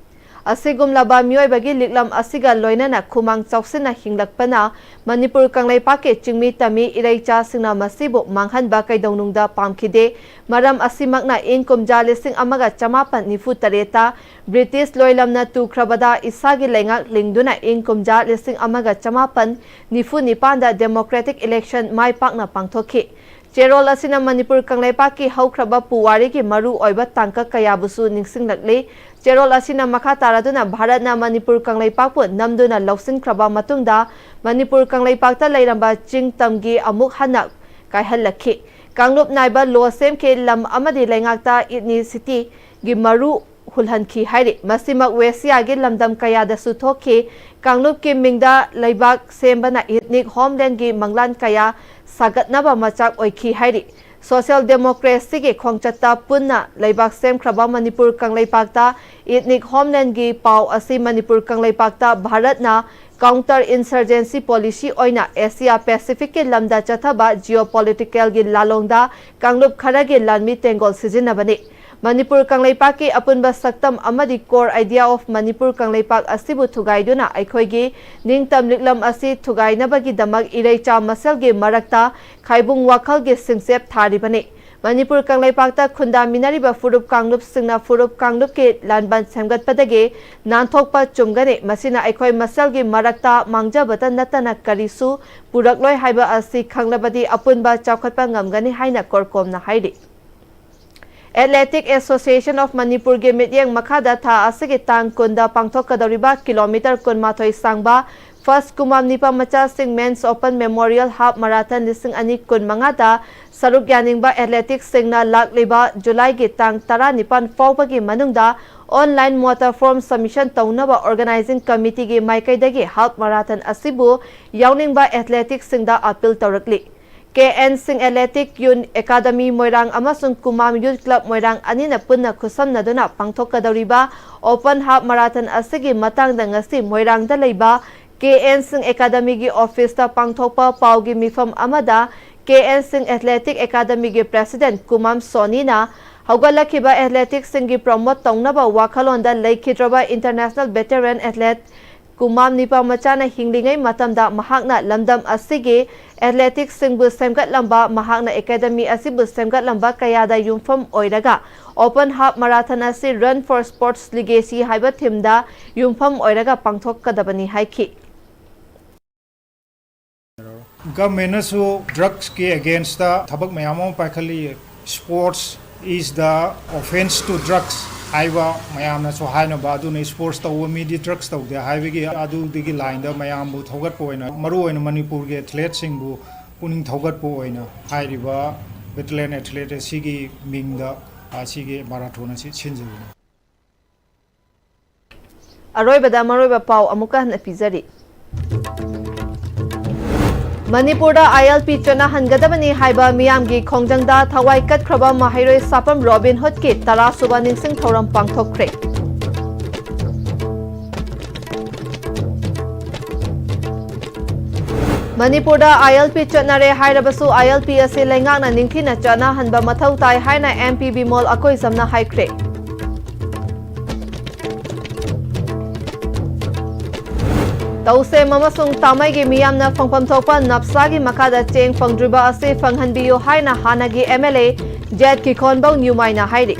ꯑꯁꯤꯒꯨꯝꯂꯕ ꯃꯤꯑꯣꯏꯕꯒꯤ ꯂꯤꯛꯂꯝ ꯑꯁꯤꯒ ꯂꯣꯏꯅꯅ ꯈꯨꯃꯥꯡ ꯆꯥꯎꯁꯤꯟꯅ ꯍꯤꯡꯂꯛꯄꯅ ꯃꯅꯤꯄꯨꯔ ꯀꯪꯂꯩꯄꯥꯛꯀꯤ ꯆꯤꯡꯃꯤ ꯇꯝꯃꯤ ꯏꯔꯩꯆꯥꯁꯤꯡꯅ ꯃꯁꯤꯕꯨ ꯃꯥꯡꯍꯟꯕ ꯀꯩꯗꯧꯅꯨꯡꯗ ꯄꯥꯝꯈꯤꯗꯦ꯫ ꯃꯔꯝ ꯑꯁꯤꯃꯛꯅ ꯏꯪ ꯀꯨꯝꯖꯥ ꯂꯤꯁꯤꯡ ꯑꯃꯒ ꯆꯃꯥꯄꯟ ꯅꯤꯐꯨ ꯇꯔꯦꯠꯇ ꯕ꯭ꯔꯤꯇꯤꯁ ꯂꯣꯏꯂꯝꯅ ꯇꯨꯈ꯭ꯔꯕꯗ ꯏꯁꯥꯒꯤ ꯂꯩꯉꯥꯛ ꯂꯤꯡꯗꯨꯅ ꯏꯪ ꯀꯨꯝꯖꯥ ꯂꯤꯁꯤꯡ ꯑꯃꯒ ꯆꯃꯥꯄꯟ ꯅꯤꯐꯨ ꯅꯤꯄꯥꯟꯗ democratic election ꯃꯥꯏ ꯄꯥꯛꯅ ꯄꯥꯡꯊꯣꯛꯈꯤ꯫ ꯆꯦꯔꯣꯜ ꯑꯁꯤꯅ ꯃꯅꯤꯄꯨꯔ ꯀꯪꯂꯩꯄꯥꯛꯀꯤ ꯍꯧꯈ꯭ꯔꯕ ꯄꯨꯋꯥꯔꯤꯒꯤ ꯃꯔꯨ ꯑꯣꯏꯕ ꯇꯥꯡꯀꯛ ꯀꯌꯥꯕꯨꯁꯨ ꯅꯤꯡꯁꯤꯡꯂꯛꯂꯤ꯫ ꯆꯦꯔꯣꯜ ꯑꯁꯤꯅ ꯃꯈꯥ ꯇꯥꯔꯗꯨꯅ ꯚꯥꯔꯠꯅ ꯃꯅꯤꯄꯨꯔ ꯀꯪꯂꯩꯄꯥꯛꯄꯨ ꯅꯝꯗꯨꯅ ꯂꯧꯁꯤꯟꯈ꯭ꯔꯕ ꯃꯇꯨꯡꯗ ꯃꯅꯤꯄꯨꯔ ꯀꯪꯂꯩꯄꯥꯛꯇ ꯂꯩꯔꯝꯕ ꯆꯤꯡ ꯇꯝꯒꯤ ꯑꯃꯨꯛ ꯍꯟꯅ ꯀꯥꯏꯍꯜꯂꯛꯈꯤ꯫ ꯀꯥꯡꯂꯨꯞ ꯅꯥꯏꯕ ꯂꯣ ꯁꯦꯝꯈꯤ꯫ ꯂꯝ ꯑꯃꯗꯤ ꯂꯩꯉꯥꯛꯇ ethnicity ꯒꯤ ꯃꯔꯨ ꯍꯨꯜꯍꯟꯈꯤ ꯍꯥꯏꯔꯤ꯫ ꯃꯁꯤꯃꯛ ꯋꯦꯁꯤꯌꯥꯒꯤ ꯂꯝꯗꯝ ꯀꯌꯥꯗꯁꯨ ꯊꯣꯛꯈꯤ꯫ ꯀꯥꯡꯂꯨꯞꯀꯤ ꯃꯤꯡꯗ ꯂꯩꯕꯥꯛ ꯁꯦꯝꯕꯅ ethnic homeland ꯒꯤ ꯃꯪꯂꯥꯟ ꯀꯌꯥ ꯁꯥꯒꯠꯅꯕ ꯃꯆꯥꯛ ꯑꯣꯏꯈꯤ ꯍꯥꯏꯔꯤ꯫ Social democracy ꯒꯤ ꯈꯣꯡꯆꯠꯇ ꯄꯨꯟꯅ ꯂꯩꯕꯥꯛ ꯁꯦꯝꯈ꯭ꯔꯕ ꯃꯅꯤꯄꯨꯔ ꯀꯪꯂꯩꯄꯥꯛꯇ ethnic homeland ꯒꯤ ꯄꯥꯎ ꯑꯁꯤ ꯃꯅꯤꯄꯨꯔ ꯀꯪꯂꯩꯄꯥꯛꯇ ꯚꯥꯔꯠꯅ counter insurgency policy ꯑꯣꯏꯅ Asia Pacific ꯀꯤ ꯂꯝꯗ ꯆꯠꯊꯕ geopolitical ꯒꯤ ꯂꯥꯂꯣꯡꯗ ꯀꯥꯡꯂꯨꯞ ꯈꯔꯒꯤ ꯂꯥꯟꯃꯤ ꯇꯦꯡꯒꯣꯜ ꯁꯤꯖꯤꯟꯅꯕꯅꯤ꯫ ꯃꯅꯤꯄꯨꯔ ꯀꯪꯂꯩꯄꯥꯛꯀꯤ ꯑꯄꯨꯟꯕ ꯁꯛꯇꯝ ꯑꯃꯗꯤ core idea of Manipur Kangleipak ꯑꯁꯤꯕꯨ ꯊꯨꯒꯥꯏꯗꯨꯅ ꯑꯩꯈꯣꯏꯒꯤ ꯅꯤꯡꯇꯝ ꯂꯤꯛꯂꯝ ꯑꯁꯤ ꯊꯨꯒꯥꯏꯅꯕꯒꯤꯗꯃꯛ ꯏꯔꯩꯆꯥ ꯃꯁꯦꯜꯒꯤ ꯃꯔꯛꯇ ꯈꯥꯏꯕꯨꯡ ꯋꯥꯈꯜꯒꯤ ꯁꯤꯡꯆꯦꯞ ꯊꯥꯔꯤꯕꯅꯤ꯫ ꯃꯅꯤꯄꯨꯔ ꯀꯪꯂꯩꯄꯥꯛꯇ ꯈꯨꯟꯗꯥꯃꯤꯟꯅꯔꯤꯕ ꯐꯨꯔꯨꯞ ꯀꯥꯡꯂꯨꯞꯁꯤꯡꯅ ꯐꯨꯔꯨꯞ ꯀꯥꯡꯂꯨꯞꯀꯤ ꯂꯥꯟꯕꯟ ꯁꯦꯝꯒꯠꯄꯗꯒꯤ ꯅꯥꯟꯊꯣꯛꯄ ꯆꯨꯝꯒꯅꯤ꯫ ꯃꯁꯤꯅ ꯑꯩꯈꯣꯏ ꯃꯁꯦꯜꯒꯤ ꯃꯔꯛꯇ ꯃꯥꯡꯖꯕꯇ ꯅꯠꯇꯅ ꯀꯔꯤꯁꯨ ꯄꯨꯔꯛꯂꯣꯏ ꯍꯥꯏꯕ ꯑꯁꯤ ꯈꯪꯂꯕꯗꯤ ꯑꯄꯨꯟꯕ ꯆꯥꯎꯈꯠꯄ ꯉꯝꯒꯅꯤ ꯍꯥꯏꯅ ꯀꯣꯔꯀꯣꯝꯅ ꯍꯥꯏꯔꯤ꯫ Athletic Association of ꯃꯅꯤꯄꯨꯔꯒꯤ ꯃꯤꯠꯌꯦꯡ ꯃꯈꯥꯗ ꯊꯥ ꯑꯁꯤꯒꯤ ꯇꯥꯡ ꯀꯨꯟꯗ ꯄꯥꯡꯊꯣꯛꯀꯗꯧꯔꯤꯕ ꯀꯤꯂꯣꯃꯤꯇꯔ ꯀꯨꯟꯃꯥꯊꯣꯏ ꯁꯥꯡꯕ ꯐꯥꯁ ꯈꯨꯃꯥꯝ ꯅꯤꯄꯥ ꯃꯆꯥꯁꯤꯡ Men's Open Memorial Half Marathon ꯂꯤꯁꯤꯡ ꯑꯅꯤ ꯀꯨꯟꯃꯉꯥꯗ ꯁꯔꯨꯛ ꯌꯥꯅꯤꯡꯕ athletic ꯁꯤꯡꯅ ꯂꯥꯛꯂꯤꯕ ꯖꯨꯂꯥꯏꯒꯤ ꯇꯥꯡ ꯇꯔꯥꯅꯤꯄꯥꯟ ꯐꯥꯎꯕꯒꯤ ꯃꯅꯨꯡꯗ online ꯃꯣꯇ form submission ꯇꯧꯅꯕ organizing committee ꯒꯤ ꯃꯥꯏꯀꯩꯗꯒꯤ half marathon ꯑꯁꯤꯕꯨ ꯌꯥꯎꯅꯤꯡꯕ athletic ꯁꯤꯡꯗ appeal ꯇꯧꯔꯛꯂꯤ꯫ ꯀꯦ ꯑꯦꯟ ꯁꯤꯡ Athletic Youth Academy ꯃꯣꯏꯔꯥꯡ ꯑꯃꯁꯨꯡ ꯈꯨꯃꯥꯝ Youth Club ꯃꯣꯏꯔꯥꯡ ꯑꯅꯤꯅ ꯄꯨꯟꯅ ꯈꯨꯠꯁꯝꯅꯗꯨꯅ ꯄꯥꯡꯊꯣꯛꯀꯗꯧꯔꯤꯕ Open Half Marathon ꯑꯁꯤꯒꯤ ꯃꯇꯥꯡꯗ ꯉꯁꯤ ꯃꯣꯏꯔꯥꯡꯗ ꯂꯩꯕ ꯀꯦ ꯑꯦꯟ ꯁꯤꯡ Academy ꯒꯤ office ꯇ ꯄꯥꯡꯊꯣꯛꯄ ꯄꯥꯎꯒꯤ ꯃꯤꯐꯝ ꯑꯃꯗ ꯀꯦ ꯑꯦꯟ ꯁꯤꯡ Athletic Academy ꯒꯤ President ꯈꯨꯃꯥꯝ ꯁꯣꯅꯤꯅ ꯍꯧꯒꯠꯂꯛꯈꯤꯕ athletic ꯁꯤꯡꯒꯤ promote ꯇꯧꯅꯕ ꯋꯥꯈꯜꯂꯣꯟꯗ ꯂꯩꯈꯤꯗ꯭ꯔꯕ international veteran athlete ꯈꯨꯃꯥꯝ ꯅꯤꯄꯥ ꯃꯆꯥꯅ ꯍꯤꯡꯂꯤꯉꯩ ꯃꯇꯝꯗ ꯃꯍꯥꯛꯅ ꯂꯝꯗꯝ ꯑꯁꯤꯒꯤ athletic ꯁꯤꯡꯕꯨ ꯁꯦꯝꯒꯠꯂꯝꯕ, ꯃꯍꯥꯛꯅ academy ꯑꯁꯤꯕꯨ ꯁꯦꯝꯒꯠꯂꯝꯕ ꯀꯌꯥꯗ ꯌꯨꯝꯐꯝ ꯑꯣꯏꯔꯒ Open Half Marathon ꯑꯁꯤ Run for Sports Legacy ꯍꯥꯏꯕ theme ꯗ ꯌꯨꯝꯐꯝ ꯑꯣꯏꯔꯒ ꯄꯥꯡꯊꯣꯛꯀꯗꯕꯅꯤ ꯍꯥꯏꯈꯤ꯫ ꯒꯚꯔꯟꯃꯦꯟꯅꯁꯨ ꯗ꯭ꯔꯒꯁꯀꯤ ꯑꯦꯒꯦꯟꯁꯇ ꯊꯕꯛ ꯃꯌꯥꯝ ꯑꯃ ꯄꯥꯏꯈꯠꯂꯤ꯫ Sports is the offense to drugs ꯍꯥꯏꯕ ꯃꯌꯥꯝꯅꯁꯨ ꯍꯥꯏꯅꯕ, ꯑꯗꯨꯅ ꯁ꯭ꯄꯣꯔꯠꯁ ꯇꯧꯕ ꯃꯤꯗꯤ ꯗ꯭ꯔꯒꯁ ꯇꯧꯗꯦ ꯍꯥꯏꯕꯒꯤ ꯑꯗꯨꯗꯒꯤ ꯂꯥꯏꯟꯗ ꯃꯌꯥꯝꯕꯨ ꯊꯧꯒꯠꯄ ꯑꯣꯏꯅ, ꯃꯔꯨꯑꯣꯏꯅ ꯃꯅꯤꯄꯨꯔꯒꯤ ꯑꯦꯊꯂꯦꯠꯁꯤꯡꯕꯨ ꯄꯨꯛꯅꯤꯡ ꯊꯧꯒꯠꯄ ꯑꯣꯏꯅ ꯍꯥꯏꯔꯤꯕ ꯕꯦꯇꯂꯤꯌꯟ ꯑꯦꯊꯂꯦꯠ ꯑꯁꯤꯒꯤ ꯃꯤꯡꯗ ꯑꯁꯤꯒꯤ ꯃꯥꯔꯥꯊꯣꯟ ꯑꯁꯤ ꯁꯤꯟꯖꯕꯅꯤ꯫ ꯑꯔꯣꯏꯕꯗ ꯃꯔꯨꯑꯣꯏꯕ ꯄꯥꯎ ꯑꯃꯨꯛꯀ ꯍꯟꯅ ꯄꯤꯖꯔꯤ꯫ ꯃꯅꯤꯄꯨꯔꯗ ꯑꯥꯏ ꯑꯦꯜ ꯄꯤ ꯆꯠꯅꯍꯟꯒꯗꯕꯅꯤ ꯍꯥꯏꯕ ꯃꯤꯌꯥꯝꯒꯤ ꯈꯣꯡꯖꯪꯗ ꯊꯋꯥꯏ ꯀꯠꯈ꯭ꯔꯕ ꯃꯍꯩꯔꯣꯏ ꯁꯥꯄꯝ ꯔꯣꯕꯤꯟ ꯍꯨꯗꯀꯤ ꯇꯔꯥꯁꯨꯕ ꯅꯤꯡꯁꯤꯡ ꯊꯧꯔꯝ ꯄꯥꯡꯊꯣꯛꯈ꯭ꯔꯦ꯫ ꯃꯅꯤꯄꯨꯔꯗ ꯑꯥꯏ ꯑꯦꯜ ꯄꯤ ꯆꯠꯅꯔꯦ ꯍꯥꯏꯔꯕꯁꯨ, ꯑꯥꯏ ꯑꯦꯜ ꯄꯤ ꯑꯁꯤ ꯂꯩꯉꯥꯛꯅ ꯅꯤꯡꯊꯤꯅ ꯆꯠꯅꯍꯟꯕ ꯃꯊꯧ ꯇꯥꯏ ꯍꯥꯏꯅ ꯑꯦꯝ ꯄꯤ ꯕꯤꯃꯣꯜ ꯑꯀꯣꯏꯖꯝꯅ ꯍꯥꯏꯈ꯭ꯔꯦ꯫ ꯇꯧꯁꯦꯝ ꯑꯃꯁꯨꯡ ꯇꯥꯃꯩꯒꯤ ꯃꯤꯌꯥꯝꯅ ꯐꯪꯐꯝ ꯊꯣꯛꯄ ꯅꯞꯁꯥꯒꯤ ꯃꯈꯥꯗ ꯆꯦꯡ ꯐꯪꯗ꯭ꯔꯤꯕ ꯑꯁꯤ ꯐꯪꯍꯟꯕꯤꯌꯨ ꯍꯥꯏꯅ ꯍꯥꯟꯅꯒꯤ ꯑꯦꯝ ꯑꯦꯜ ꯑꯦ ꯖꯦꯠ ꯀꯤꯈꯣꯟꯕꯧ ꯅ꯭ꯌꯨꯃꯥꯏꯅ ꯍꯥꯏꯔꯤ꯫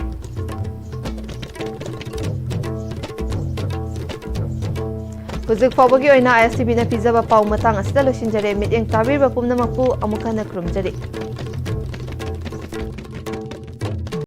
ꯍꯧꯖꯤꯛ ꯐꯥꯎꯕꯒꯤ ꯑꯣꯏꯅ ꯑꯥꯏ ꯑꯦꯁ ꯇꯤ ꯚꯤꯅ ꯄꯤꯖꯕ ꯄꯥꯎ ꯃꯇꯥꯡ ꯑꯁꯤꯗ ꯂꯣꯏꯁꯤꯟꯖꯔꯦ꯫ ꯃꯤꯠꯌꯦꯡ ꯇꯥꯕꯤꯔꯤꯕ ꯄꯨꯝꯅꯃꯛꯄꯨ ꯑꯃꯨꯛ ꯍꯟꯅ ꯈꯨꯔꯨꯝꯖꯔꯤ꯫